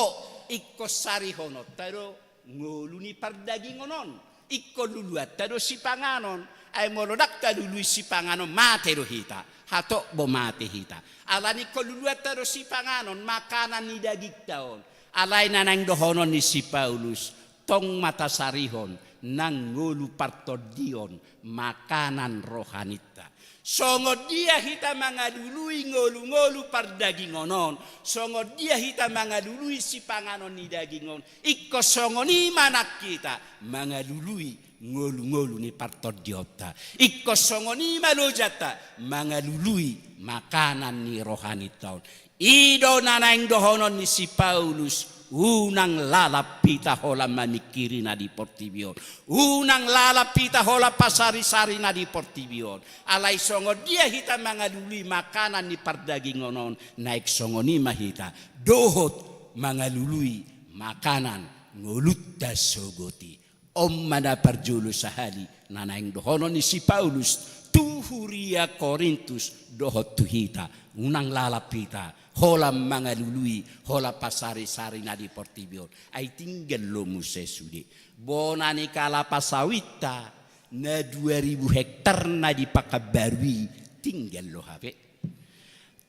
ingkon sarihononta do ngolu ni pardagingon on. Ingkon luluanta do sipanganon. Ai molo ndang talului sipanganon, mate do hita. Hatop do mate hita. Alani ingkon luluanta do sipanganon, makanan ni dagingta on. Alai na naeng dohonon ni si Paulus, tong ma tasarihon nang ngolu partondion, makanan rohaninta. Songon dia hita mangalului ngolu-ngolu pardagingon on, songon dia hita mangalului sipanganon ni daging on, ingkon songon i ma nang hita mangalului ngolu-ngolu ni partondionta. Ingkon songon i ma lojanta mangalului makanan ni rohaninta on. I do na naeng dohonon ni si Paulus, unang lalap hita holan mamingkiri na di portibi on. Unang lalap hita holan pasari-sari na di portibi on. Alai songon dia hita mangalului makanan ni pardagingon on, naeng songon i ma hita dohot mangalului makanan ngolunta sogot i. On ma na parjolo sahali na naeng dohonon ni si Paulus tu huria Korintus dohot tu hita, unang lalap hita holan mangalului, holan pasari-sari na di portibi on. Ai tinggal do muse sude. Bona ni kalapa sawinta na dua ribu hektar na di Pakanbaru i tinggal do hape.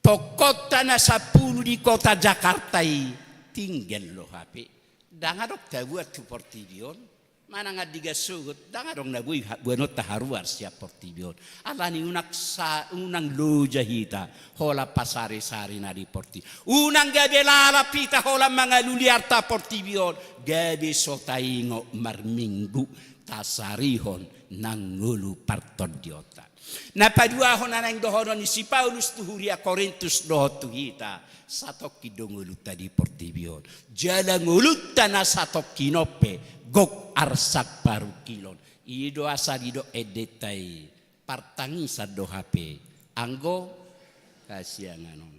Tongkonta na sampulu di kota Jakarta i tinggal do hape. Ndang adong taboan tu portibi on. Manang andigan sogot, ndang adong na boi ha-, boanonta haruar sian portibi on. Alani unang sa-, unang loja hita holan pasari-sari na di portibi. Unang gabe lalap hita holan mangalului arta portibi on. Gabe so taingot marminggu tasarihon nang ngolu partondionta. Na paduahon na naeng dohonon ni si Paulus tu huria Korintus dohot tu hita, satongkin do ngolunta di portibi on. Jala ngolunta na satongkin on pe gok arsak parungkilon. I do asa didok endenta i, partangisan do hape anggo hasiangan on.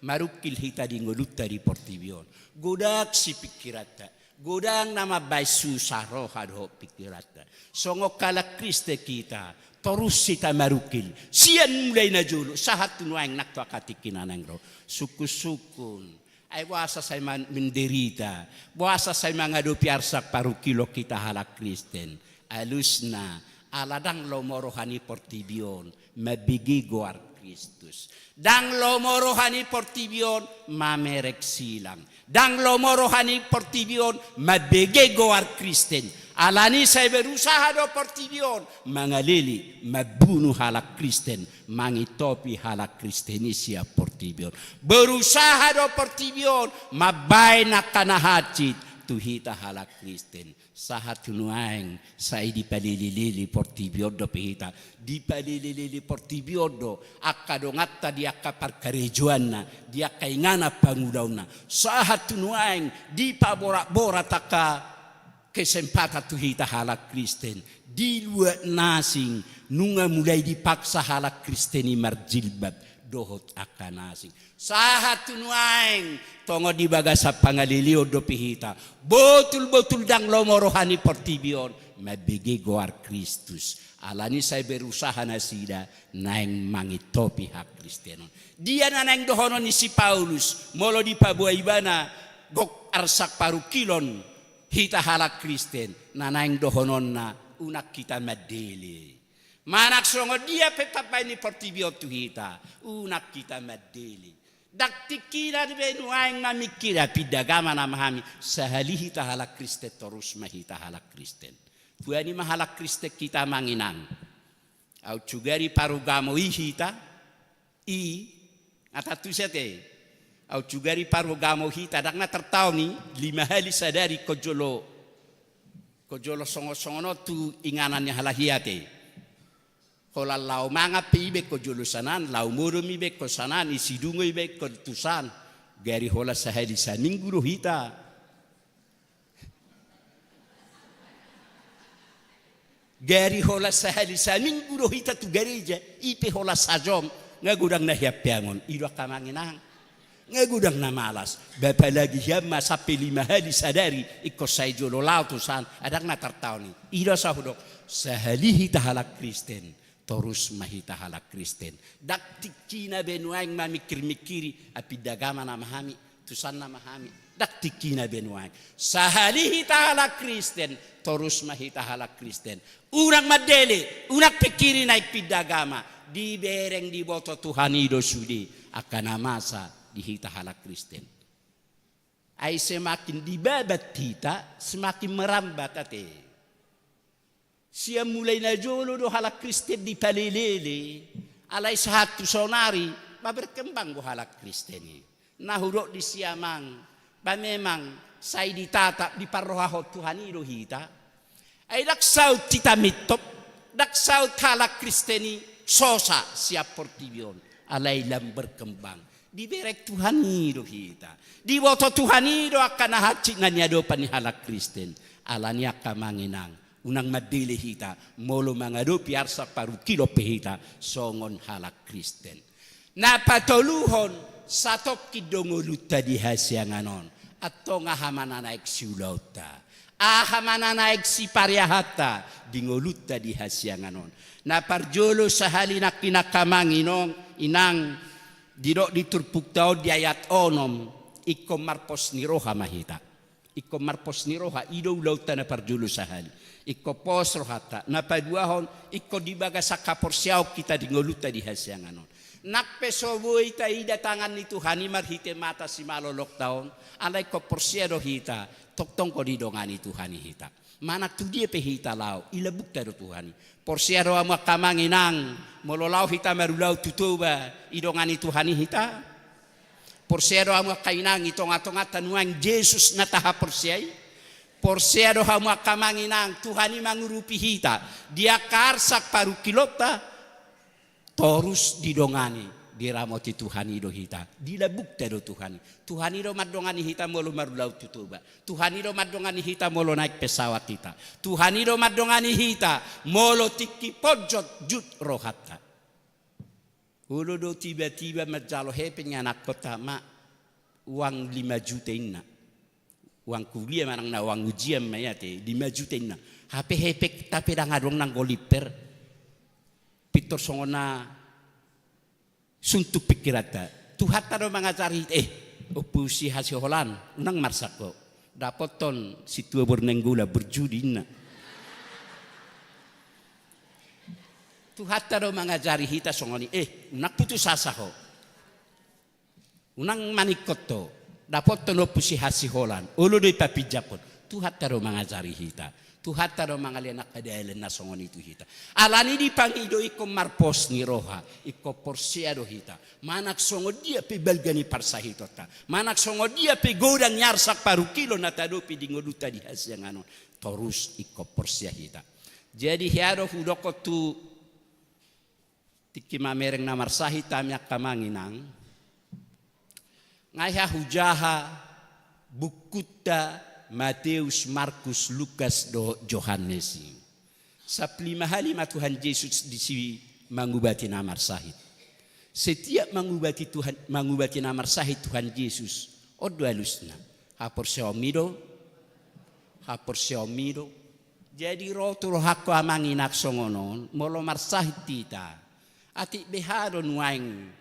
Marungkil hita di ngolunta di portibi on. Godang sipingkiranta. Godang na mambahen susa roha dohot pingkiranta. Songon halak Kristen hita, torus hita marungkil. Sian mulai na jolo, sahat tu nuaeng nang tu angka tingki na naeng ro. Sungkun-sungkun. Ai boasa sai man-, menderita. Boasa sai mangadopi arsak parungkilon hita halak Kristen. Alusna, ala ndang lomo roha ni portibi on mambege goar Kristus. Ndang lomo roha ni portibi on mamereng silang. Ndang lomo roha ni portibi on mambege goar Kristen. Alani sai berusaha do portibi on mangalele, mambunu halak Kristen, mangintopi halak Kristen i sian portibi on. Berusaha do portibi on mambahen angka na hansit tu hita halak Kristen. Sahat tu nuaeng sai dipalele-lele portibi on dope hita. Dipalele-lele portibi on do angka donganta di angka parkarejoanna, di angka inganan pangulaonna. Sahat tu nuaeng dipaborat-borat angka kesempatan tu hita halak Kristen. Diluat na asing, nunga mulai dipaksa halak Kristen i marjilbab dohot angka na asing. Sahat tu nuaeng, tongon di bagasan pangaleleon dope hita. Botul-botul ndang lomo roha ni portibi on mambege goar Kristus. Alani sai berusaha nasida naeng mangintopi hakristenon. Dia na naeng dohonon ni si Paulus, molo dipaboa ibana gok arsak parungkilon hita halak Kristen, na naeng dohononna unang hita mandele. Manang songon dia pe tambaen ni portibi on tu hita, unang hita mandele. Ndang tingkina be nuaeng mamingkiri, pinda agama nama hami, sahali hita halak Kristen, torus ma hita halak Kristen. Huani ma halak Kristen hita amang inang. Aut sugari parugamo i hita, i, nga tantu ise te. Aut sugari parugamo hita, ndang na tartaon i, lima hali sadari ingkon jolo, ingkon jolo songon-songon on tu inganan ni halak i ate. Holan laho mangan pe iba ingkon jolo sian an, laho modom iba ingkon sian an, i sidung iba ingkon tu san. Gari holan sahali saminggu do hita. Gari holan sahali saminggu do hita tu gareja, i pe holan sajom, nga godang na hiampeangon, i do angka amang inang. Nga godang na malas, ba apalagi hian ma sampe lima hali sadari, ingkon sai jolo laho tu san, ndang na tartaon i. I do asa hudok, sahali hita halak Kristen, torus ma hita halak Kristen. Ndang tingkina be nuaeng mamingkir-mingkiri, a pinda agama nama hami, tu san nama hami. Ndang tingkina be nuaeng. Sahali hita halak Kristen, torus ma hita halak Kristen. Unang mandele, unang pingkiri naeng pinda agama. Dibereng diboto Tuhan i do sude angka na masa di hita halak Kristen. Ai semakin dibabat hita, semakin merambat ate. Sian mulai na jolo do halak Kristen dipalele-lele, Alai sahat tu saonari, ma berkembang do halak Kristen i. Na hudok disi amang, ba memang sai ditatap, diparrohahon Tuhan i do hita. Ai ndang saut hita mintop, ndang saut halak Kristen i sosa sian portibi on. Alai lam berkembang. Dibereng Tuhan i do hita. Diboto Tuhan i do angka na hansit na niadopan ni halak Kristen. Alani i angka amang inang, unang mandele hita, molo mangadopi arsak parungkilon pe hita songon halak Kristen. Na patoluhon, satongkin do ngolunta di hasiangan on. Antong aha ma na naeng siulaonta? Aha ma na naeng sipareahanta di ngolunta di hasiangan on? Na parjolo sahali nangkin angka amang inong, inang, didok di turpukta on di ayat onom, ingkon marpos ni roha ma hita. Ingkon marpos ni roha, i do ulaonta na parjolo sahali. Ingkon pos rohanta. Na paduahon, ingkon di bagasan haporseaon hita di ngolunta di hasiangan on. Nang pe so boi taida tangan ni Tuhan i marhite mata simalolokta on, alai ingkon porsea do hita, tongtong do didongani Tuhan i hita. Manang tu dia pe hita laho, i lambungta do Tuhan i. Porsea do hamu angka amang inang, molo laho hita marulaon tu Toba, didongani Tuhan i hita? Porsea do hamu angka inang, di tongatonganta nuaeng Jesus na tahaporseai? Porsea do hamu angka amang inang, Tuhan i mangurupi hita di angka arsak parungkilonta? Torus didongani, diramoti Tuhan i do hita. Di lambungta do Tuhan i. Tuhan i do mandongani hita molo marulaon tu Toba. Tuhan i do mandongani hita molo naek pesawat hita. Tuhan i do mandongani hita molo tingki ponjot jut rohanta. Olo do tiba-tiba manjalo hepeng anakkonta, ma, uang lima juta inna. Uang kuliah manang na uang ujian ma i ate, lima juta inna. Hape hepengta pe ndang adong nanggo limper. Pintor songon na suntuk pingkiranta. Tuhanta do mangajari, eh, Ompu si Hasiholan, unang marsak ho. Dapothon sintua Bornenggolan, berjudi inna. Tuhanta do mangajari hita songon i, eh, unang putus asa ho. Unang maningkot ho. Dapothon Ompu si Hasiholan, olo do i papinjamhon. Tuhanta do mangajari hita. Tuhanta do mangalean angka dalan na songon i tu hita. Alani i dipangido ingkon marpos ni roha, ingkon porsea do hita. Manang songon dia pe balga ni parsahitonta, manang songon dia pe godang ni arsak parungkilon na taadopi di ngolunta di hasiangan on, torus ingkon porsea hita. Jadi hea do hudokkon tu tingki mamereng na marsahit hami angka amang inang. Nga hea hujaha bukunta Mateus, Markus, Lukas dohot Johannes i. Sampulu lima hali ma Tuhan Jesus disi mangubati na marsahit. Setiap mangubati Tuhan, mangubati na marsahit Tuhan Jesus, on do alusna. Haporseaonmi do. Haporseaonmi do. Jadi ro tu rohangku amang inang songon on, molo marsahit hita, atik beha do nuaeng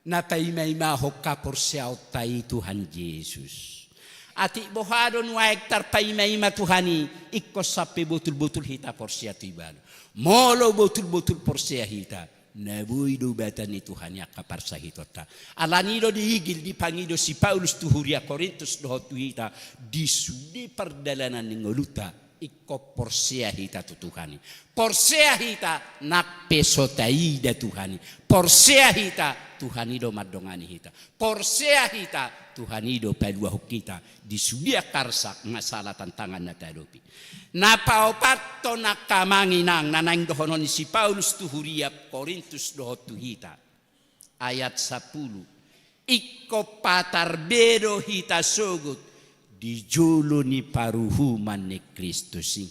na paimaimahon haporseaonta i Tuhan Jesus? Atik boha do nuaeng tarpaimaima Tuhan i, ingkon sampe botul-botul hita porsea tu Ibana? Molo botul-botul porsea hita, na boi do batan ni Tuhan i angka parsahitonta. Alani i do diigil, dipangido si Paulus tu huria Korintus dohot tu hita, di sude pardalanan ni ngolunta, ingkon porsea hita tu Tuhan i. Porsea hita nang pe so taida Tuhan i. Porsea hita, Tuhan i do mandongani hita. Porsea hita, Tuhan i do paluahon hita di sude angka arsak, masalah, tantangan na taadopi. Na paopathon angka amang inang, na naeng dohonon ni si Paulus tu huria Korintus dohot tu hita. Ayat sampulu. Ingkon patar be do hita sogot di jolo ni paruhuman ni Kristus i.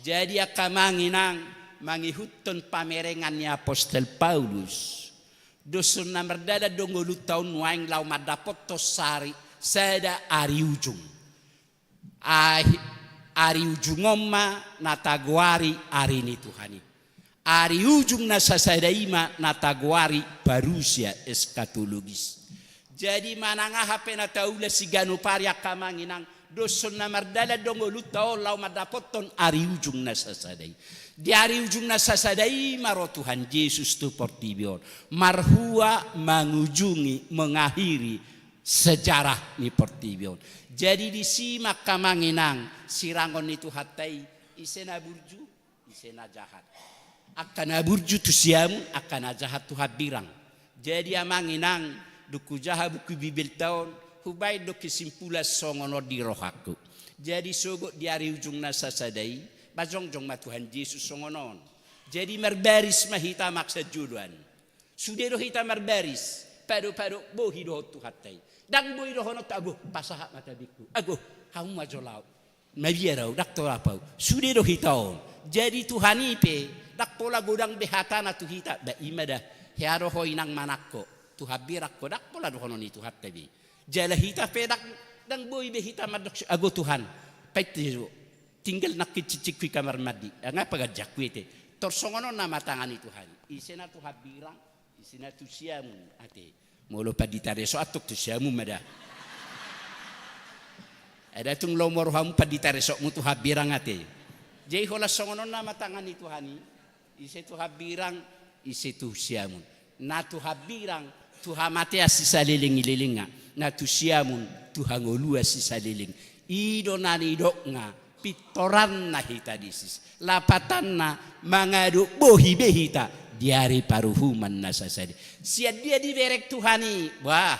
Jadi angka amang inang, mangihuthon pamerengan ni apostel Paulus, dos na mardalan do ngolunta on nuaeng laho mandapothon sari, sada ari ujung. Ahi-, ari ujung on ma na tagoari ari ni Tuhan i. Ari ujung na sasada i ma na tagoari parousia, eskatologis. Jadi manang aha pe na taula siganup ari angka amang inang, dos na mardalan do ngolunta on laho mandapothon ari ujung na sasada i. Di ari ujung na sasada i ma ro Tuhan Jesus tu portibi on, marhua mangujungi, mengakhiri sejarah ni portibi on. Jadi disi ma angka amang inang, sirangon ni Tuhanta i, ise na burju, ise na jahat. Angka na burju tu siamun, angka na jahat tu hambirang. Jadi amang inang, dung hujaha buku Bibelta on, hubaen do kesimpulan songon on di rohangku. Jadi sogot di ari ujung na sasada i, pajongjong ma Tuhan Jesus songon on. Jadi marbaris ma hita maksa joloan. Sude do hita marbaris, pado-pado bohi dohot Tuhanta i. Ndang boi dohononta, ago, pasahat ma tabingku. Ago, hamu ma jo laho. Mabiar au, ndang tolap au. Sude do hita on. Jadi Tuhan i pe, ndang pola godang be hatana tu hita, ba i ma da. Hea do ho inang manangko. Tu hambirang ho, ndang pola dohonon ni Tuhanta be. Jala hita pe ndang, ndang boi be hita mandok, ago Tuhan. Painte jo. Tinggal nangkin cicikku i kamar mandi. Nga paganjangku ete. Tor songon on nama tangan ni Tuhan i. Ise na tu hambirang, ise na tu siamun, ate. Molo pandita resort antong tu siamun ma da. Ai da tung lomo rohamu pandita resortmu tu hambirang, ate. Jadi holan songon on nama tangan ni Tuhan i. Ise tu hambirang, ise tu siamun. Na tu hambirang, tu hamatean sisaleleng i lelengna. Na tu siamun, tu hangoluan sisaleleng. I do na nidokna, pintoranna hita disi. Lapatanna, mangadop bohi be hita di ari paruhuman na sasada i. Sian dia dibereng Tuhan i? Bah,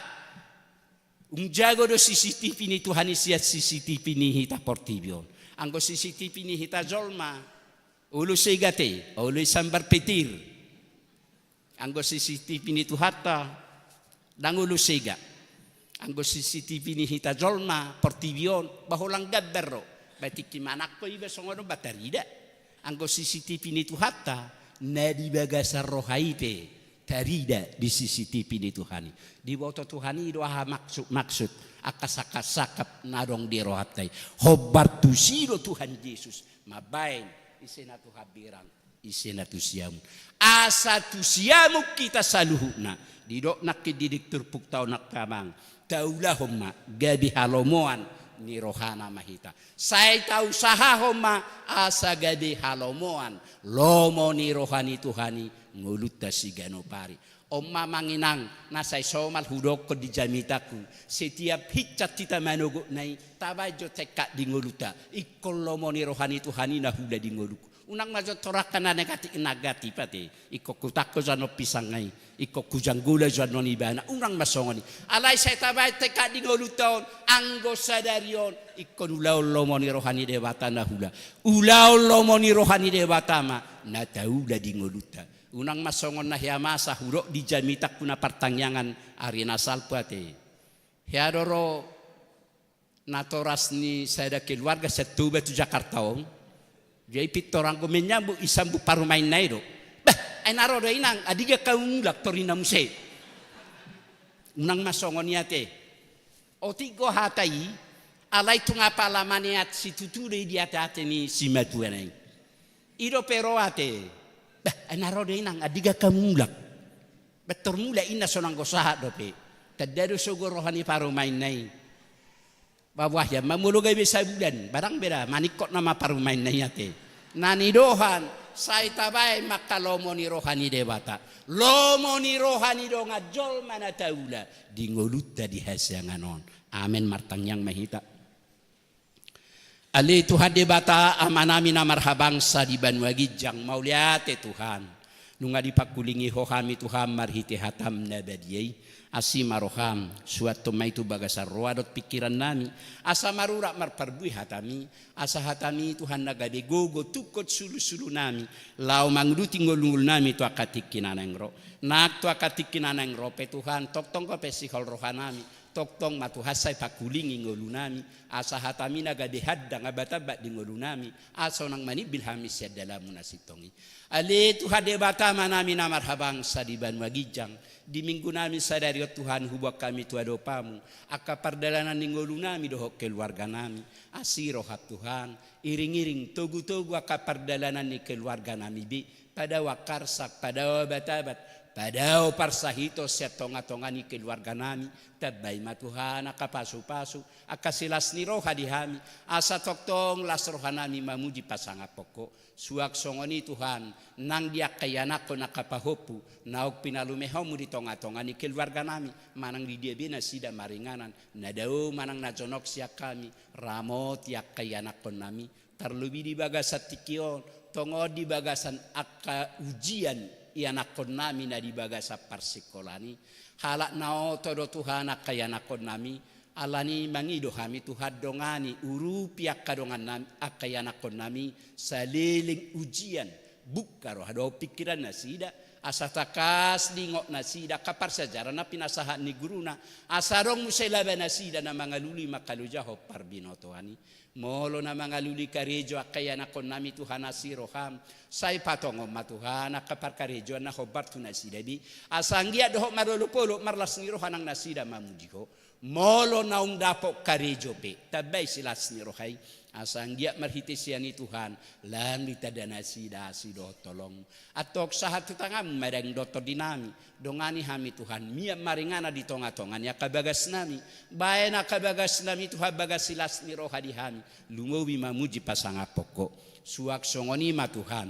ung jago do C C T V ni Tuhan i sian C C T V ni hita portibi on. Anggo C C T V ni hita jolma, olo sega, ate, olo i sambar petir. Anggo C C T V ni Tuhanta, ndang olo sega. Anggo C C T V ni hita jolma portibi on, ba holan gambar do. Ba tingki manangko iba songon on ba tarida. Anggo C C T V ni Tuhanta, na di bagasan roha i pe tarida di C C T V ni Tuhan i. Diboto Tuhan i do aha maksud-maksud angka sangkap-sangkap na adong di rohanta i. Hombar tusi do Tuhan Jesus mambaen ise na tu hambirang, ise na tu siamun. Asa tu siamun hita saluhutna. Didok nangkin di turpukta on, angka amang, taulahon ma, gabe halomoan ni rohana ma hita. Sai tausahahon ma asa gabe halomoan, lomo ni roha ni Tuhan i ngolunta siganup ari. On ma amang inang, na sai somal hudokkon di jamitangku, setiap hinsa hita manogotna i, tabaen jo tekad di ngolunta. Ingkon lomo ni roha ni Tuhan i na hula di ngolungku. Unang ma jo torangka na negatif-negatif, ate. Ingkon hutangko jo annon pisang i, ingkon hujanggola jo annon ibana. Unang ma songon i. Alai sai tabaen tekad di ngolunta on, anggo sadari on, ingkon ulaon lomo ni roha ni Debata na hula. Ulaon lomo ni roha ni Debata ma na taula di ngolunta. Unang ma songon na hea masa hudok di jamitangku na partangiangan ari na salpu, ate. Hea do ro natoras ni sada keluarga sian Toba tu Jakarta on. Jadi pintor anggo menyambut, isambut parumaenna i do. Bah, ai na ro do inang, andigan hamu mulak, tor inna muse. Unang ma songon i, ate. Otik do hata i, alai tung apala maneat situtu do i di ate-ate ni simatuana i. I dope ro, ate. Bah, ai na ro do inang, andigan hamu mulak. Pintor mulak inna, so nanggo sahat dope. Tanda do sogo roha ni parumaenna i. Ba boha hian ma molo gabe sabulan, barang beda, maningkot nama parumaenna i, ate. Na nidohan, sai tabaen ma angka lomo ni roha ni Debata. Lomo ni roha ni dongan jolma na taula di ngolunta di hasiangan on. Amen. Martangiang ma hita. Ale Tuhan Debata, Amanami na marhabangsa di banua ginjang, mauliate Tuhan. Nunga dipangkulingi Ho hami Tuhan marhite hataM na badia i, asi ma rohaM, suanhon ma i tu bagasan roha dohot pingkirannami, asa marurat marparbue hataMi, asa hataMi Tuhan na gabe gogo tungkot sulusulunami, laho manguduti ngolungolunami tu angka tingki na naeng ro. Nang tu angka tingki na naeng ro pe Tuhan, tongtong Ho pe sihol rohanami, tongtong ma Tuhan sai pangkulingi ngolunami, asa hataMi na gabe handang abatambat di ngolunami, asa unang manimbil hami sian dalanMu na sintong i. Ale Tuhan Debata Amanami na marhabangsa di banua ginjang, di minggunami sadari on Tuhan, huboan hami tu adopanMu, angka pardalanan ni ngolunami dohot keluarganami, asi rohaM Tuhan, iringiring togutogu angka pardalanan ni keluarganami be, padao angka arsak, padao abatabat, padao parsahiton sian tongatonga ni keluarganami, tambai ma Tuhan angka pasupasu, angka silas ni roha di hami, asa tongtong las rohanami mamuji pasangaphon Ho. Suang songon i Tuhan, nang di angka ianakhon angka pahompu, naung pinalumehonMu di tongatonga ni keluarganami, manang di dia be nasida maringanan, na dao manang na jonok sian hami, ramoti angka ianakhonnami, tarlobi di bagasan tingki on, tongon di bagasan angka ujian ianakkonnami na di bagasan parsingkolaan i. Halak na oto do Tuhan angka ianakkonnami, alani i mangido hami Tuhan, dongani, urupi angka dongannami, angka ianakkonnami saleleng ujian, bungka roha dohot pingkiran nasida, asa tangkas diingot nasida angka parsiajaran na pinasahat ni guruna, asa adong muse laba nasida na mangalului mangkalojahon parbinotoan i. Molo na mangalului karejo angka ianakkonnami Tuhan, asi roham, sai patongon ma Tuhan angka parkarejoan na hombar tu nasida be, asa anggiat dohot marolopolop marlas ni roha nang nasida mamuji Ho. Molo naung dapot karejo pe, tambai silas ni roha i, asa anggiat marhite sian i Tuhan, lam ditanda nasida asi dohot holong. Antong sahat tu tanganmu ma daging dohot tondinami, dongani hami Tuhan, mian ma ringanan di tongatonga ni angka bagasnami, baen angka bagasnami Tuhan bagas silas ni roha di hami, lumobi mamuji pasangaphon Ho. Suang songon i ma Tuhan,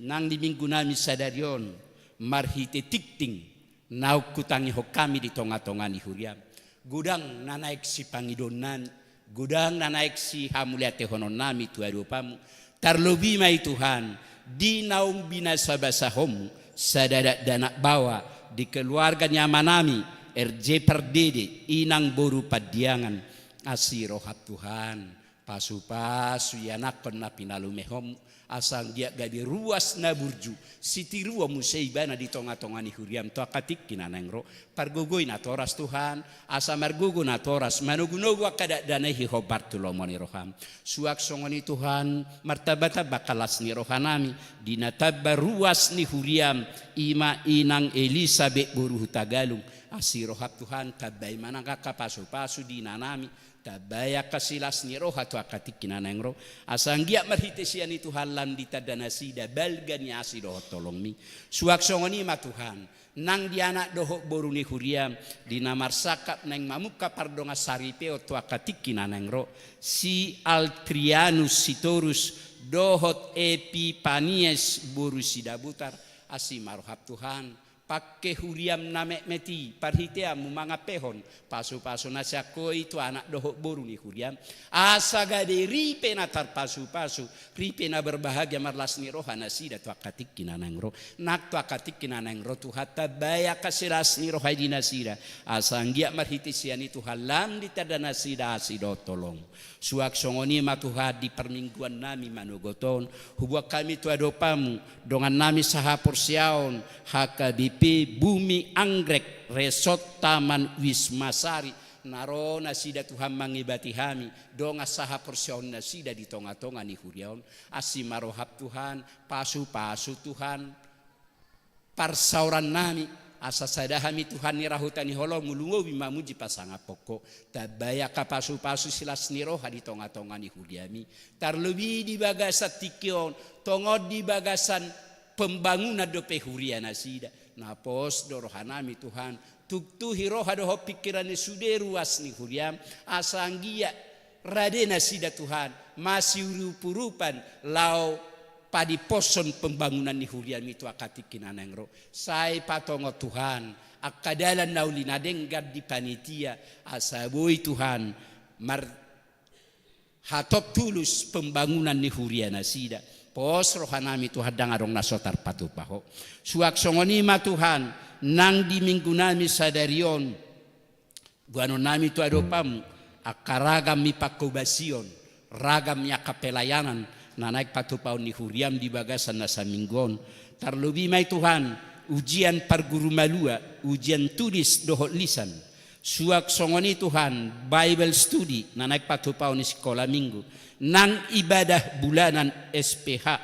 nang di minggunami sadari on, marhite tingting naung hutangihon hami di tongatonga ni huriam, godang na naeng sipangidoonnami, godang na naeng sihamauliatehononnami tu adopanmu. Tarlobi ma i Tuhan, di naung binasabasahonmu sada dakdanak baoa di keluarga ni amanami, R J Pardede, inang boru Pandiangan. Asi roham Tuhan, pasupasu ianakkon na pinalumehonmu, asa anggiat gabe ruas na burju, sitiruon muse ibana di tongatonga ni huriam tu angka tingki na naeng ro. Pargogoi natoras Tuhan, asa margogo natoras manogunogu angka dakdanak i hombar tu lomo ni roham. Suang songon i Tuhan, martambatamba angka las ni rohanami di na tamba ruas ni huriam, i ma inang Elisabet boru Hutagalung. Asi roham Tuhan, tambai ma nang angka pasupasu di inanami, tambai angka silas ni roha tu angka tingki na naeng ro, asa anggiat marhite sian i Tuhan lam ditanda nasida balga ni asi dohot holongmi. Suang songon i ma Tuhan, nang di anak dohot boru ni huriam, di na marsangkap naeng mamungka pardongan saripeon tu angka tingki na naeng ro, si Altrianus Sitorus dohot Epipanias boru Sidabutar. Asi ma roham Tuhan, pangke huriam na metmet i, parhiteanmu mangampehon pasupasu na sian Ho i tu anak dohot boru ni huriam, asa gabe ripe na tarpasupasu, ripe na berbahagia, marlas ni roha nasida tu angka tingki na naeng ro. Nang tu angka tingki na naeng ro Tuhan, tambai angka silas ni roha i di nasida, asa anggiat marhite sian i Tuhan lam ditanda nasida asi dohot holong. Suang songon i ma Tuhan, di parmingguannami manogot on, huboan hami tu adopanmu dongannami sahaporseaon H K B P Bumi Anggrek Resort Taman Wismasari, na ro nasida Tuhan mangibati hami, dongan sahaporseaon nasida di tongatonga ni huria on. Asi ma roham Tuhan, pasupasu Tuhan parsaorannami, asa sada hami Tuhan ni ra huta ni holongmu, lumobi mamuji pasangaphon Ho. Tambai angka pasupasu silas ni roha di tongatonga ni huriami, tarlobi di bagasan tingki on, tongon di bagasan pembangunan dope huria nasida. Na pos do rohanami Tuhan, tuktuhi roha dohot pingkiran ni sude ruas ni huriam, asa anggiat rade nasida Tuhan, masiurupurupan laho padiposhon pembangunan ni huriami tu angka tingki na naeng ro. Sai patongon Tuhan angka dalan na uli na denggan di panitia, asa boi Tuhan marhatop tulus pembangunan ni huria nasida. Pos rohanami Tuhan, ndang adong na so tarpatupa Ho. Suang songon i ma Tuhan, nang di minggunami sadari on, boanonnami tu adopanmu angka ragam ni pangkobasion, ragam ni angka pelayanan na naeng patupaon ni huriam di bagasan na saminggu on. Tarlobi ma i Tuhan, ujian parguru malua, ujian tulis dohot lisan. Suang songon i Tuhan, Bible study na naeng patupaon ni sikola minggu, nang ibadah bulanan S P H,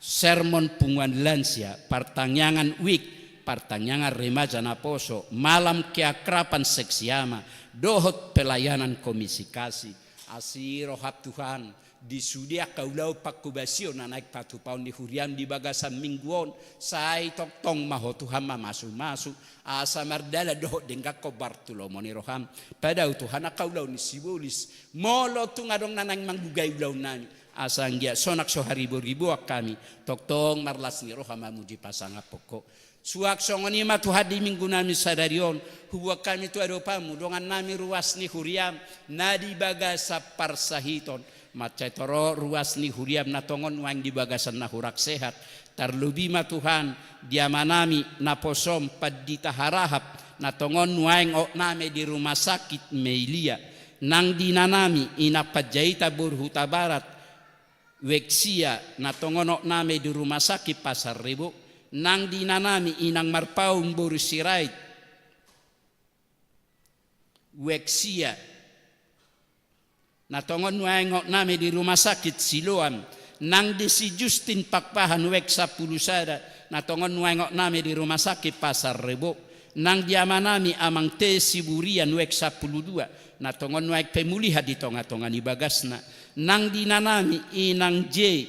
sermon punguan lansia, partangiangan week, partangiangan remaja naposo, malam keakraban seksi ama, dohot pelayanan komisi kasih. Asi roham Tuhan, di sude angka ulaon pangkobasion na naeng patupaon ni huriam di bagasan minggu on, sai tongtong ma Ho Tuhan mamasumasu, asa mardalan dohot denggan hombar tu lomo ni roham. Padao Tuhan angka ulaon ni sibolis, molo tung adong na naeng manggugai ulaonnami, asa anggiat sonang so hariboriboan hami, tongtong marlas ni roha mamuji pasangaphon Ho. Suang songon i ma Tuhan, di minggunami sadari on, huboan hami tu adopanmu dongannami ruas ni huriam na di bagasan parsahiton, Mansai torop ruas ni huriam na tongon nuaeng di bagasan na hurang sehat. Tarlobi ma Tuhan, di amanami naposom Pandita Harahap, na tongon nuaeng otnami di Rumah Sakit Meilia. Nang di inanami Inang Panjaitan boru Hutabarat, Weksia, na tongon otnami di Rumah Sakit Pasar Rebo. Nang di inanami Inang Marpaung boru Sirait, Weksia, na tongon nuaeng otnami di Rumah Sakit Siloam. Nang di si Justin Pakpahan Wek sampulu sada, na tongon nuaeng otnami di Rumah Sakit Pasar Rebo. Nang di amanami Amang T Siburian Wek sampulu dua, na tongon nuaeng pemulihan di tongatonga ni bagasna. Nang di inanami Inang J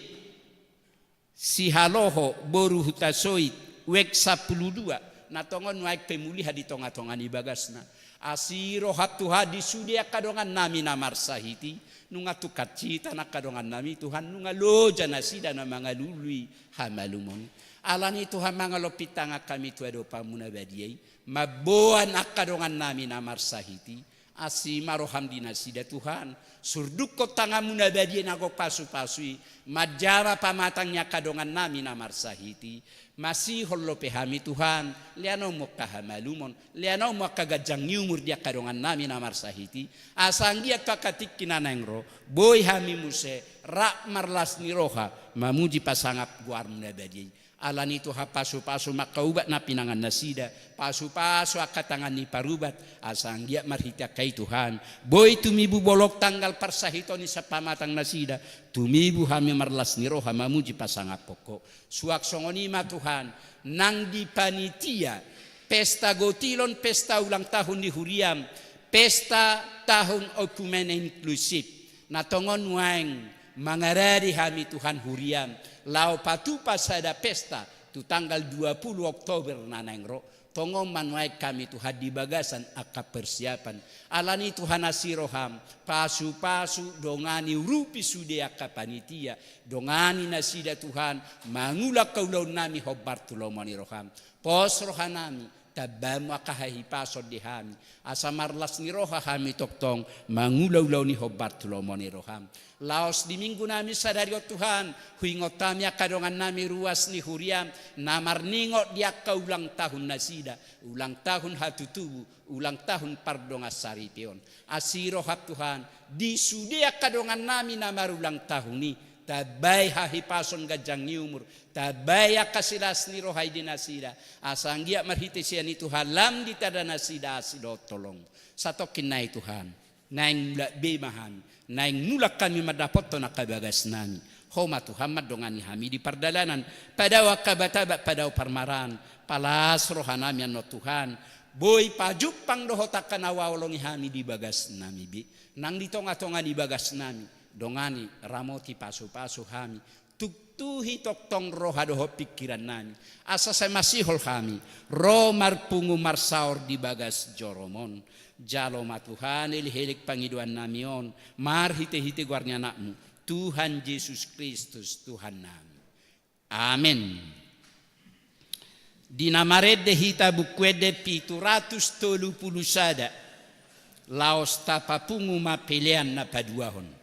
Sihaloho boru Hutasoit, Wek sampulu dua, na tongon nuaeng pemulihan di tongatonga ni bagasna. Asi roham Tuhan di sude angka dongannami na marsahit i, nunga tung hansita angka dongannami Tuhan, nunga loja nasida na mangalului hamalumon i. Alani Tuhan mangalompit tangan hami tu adopanmu na badia i, mamboan angka dongannami na marsahit i, asi ma roham di nasida Tuhan, surdukkon tanganmu na badia na gok pasupasu i, manjama pamatang ni angka dongannami na marsahit i, masihol dope hami Tuhan, leanonmu angka hamalumon, leanonmu angka ganjang ni umur di angka dongannami na marsahit i, asa anggiat tu angka tingki na naeng ro, boi hami muse, rap marlas ni roha, mamuji pasangap goarmu na badia i. Alani Tuhan pasupasu ma angka ubat na pinangan nasida, pasupasu angka tangan ni parubat, asa anggiat marhite angka i Tuhan. Boi tumibu bolon tanggal parsahiton i sian pamatang nasida, tumibu hami marlas ni roha mamuji pasangaphon Ho. Suang songon i ma Tuhan, nang di panitia, pesta gotilon, pesta ulang tahun ni huriam, pesta tahun okumene inklusif. Na tongon nuaeng mangarade hami Tuhan huriam, laho patupa sada pesta tu tanggal dua pulu Oktober na naeng ro, tongon ma nuaeng hami Tuhan di bagasan angka persiapan. Alani Tuhan asi roham, pasupasu dongani urupi sude angka panitia, dongani nasida Tuhan, mangula angka ulaonnami hombar tu lomo ni roham. Pos rohanami, tambamu angka hahipason di hami, asa marlas ni roha hami tongtong mangula ulaon i hombar tu lomo ni roham. Laos di minggunami sadari on Tuhan, huingot hami angka dongannami ruas ni huriam, na marningot di angka ulang tahun nasida, ulang tahun hatutubu, ulang tahun pardongansaripeon. Asi roham Tuhan, di sude angka dongannami na marulang tahun i, tambai hahipason ganjang ni umur, tambai angka silas ni roha i di nasida, asa anggiat marhite sian i Tuhan lam ditanda nasida asi dohot holong. Satongkin nai Tuhan, naeng mulak be ma hami, naeng mulak hami mandapothon angka bagasnami. Ho ma Tuhan mandongani hami di pardalanan, padao angka batabat, padao parmaraan, palas rohanami annon Tuhan, boi pajumpang dohot angka na huhaholongi hami di bagasnami be, nang di tongatonga ni bagasnami, dongani, ramoti, pasupasu hami, tuktuhi tongtong roha dohot pingkirannami, asa sai masihol hami ro marpungu marsaor di bagas jorom on. Jalo ma Tuhan elek-elek pangidoannami on, marhitehite goar ni Anakmu, Tuhan Jesus Kristus Tuhannami. Amen. Di na marende hita Buku Ende pitu ratus tolu pulu sada, laos tapapungu ma pelean na paduahon.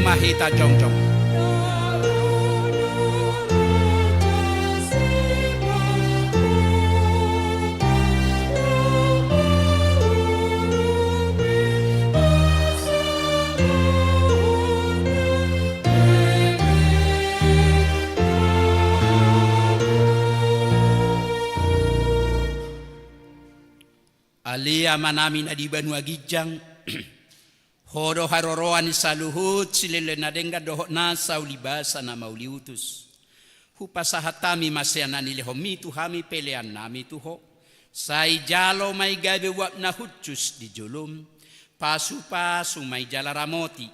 ma hita jongjong. Ale Amanami na di banua ginjang, Ho do haroroan ni saluhut silehon na denggan dohot nasa ulibasa na mauliutus. Hupasahat hami ma sian na nilehonmi tu hami peleannami tu Ho. Sai jalo ma i gabe uap na hushus di jolom. Pasupasu ma i jala ramoti.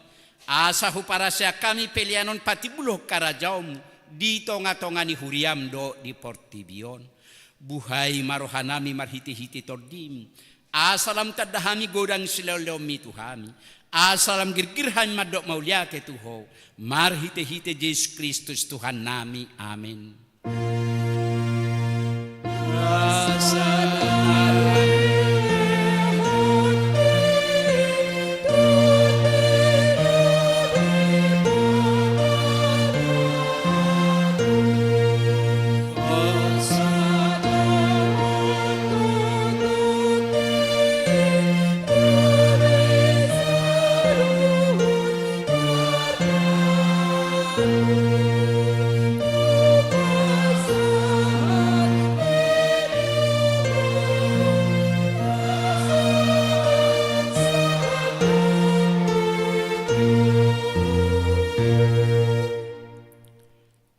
Asa huparaseang hami pelean on patimbulhon harajaonmu di tongatonga ni huriam dohot di portibi on. Buhai ma rohanami marhitehite Tondim. Asa lam tanda hami godang silehonlehonmi tu hami. Asa lam girgir hami mandok mauliate tu Ho. Marhitehite Jesus Kristus Tuhannami. Amen.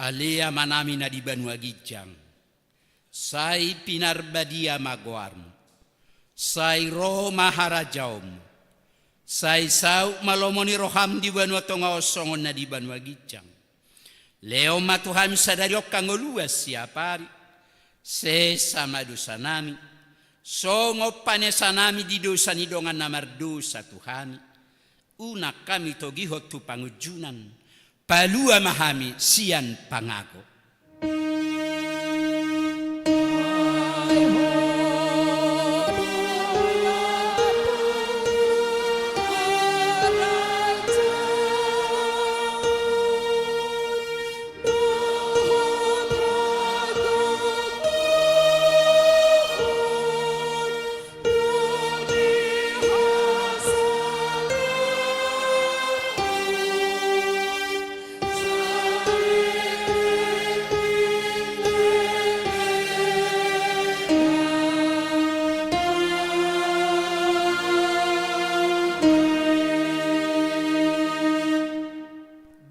Ale Amanami na di banua ginjang, sai pinarbadia ma goarmu. Sai ro ma harajaonmu. Sai saut ma lomo ni roham di banua tonga on songon na di banua ginjang. Lehon ma tu hami sadari on hangoluan siapari. Sesa ma dosanami, songon panesanami di dosa ni dongan na mardosa tu hami. Unang hami togihon tu pangunjunan. Palua ma hami sian pangago.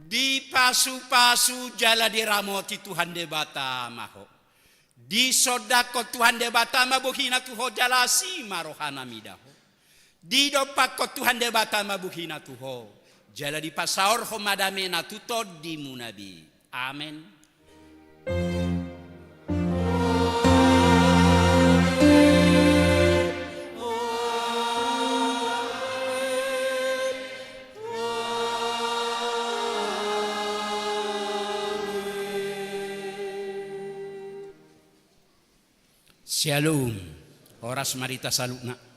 Dipasupasu jala diramoti Tuhan Debata ma ho. Disondangkon Tuhan Debata ma bohina tu ho jala asi ma rohana mida ho. Didompakkon Tuhan Debata ma bohina tu ho jala dipasaorhon ma damena tu tondimuna be. Amen. Syalom. Horas ma di hita saluhutna.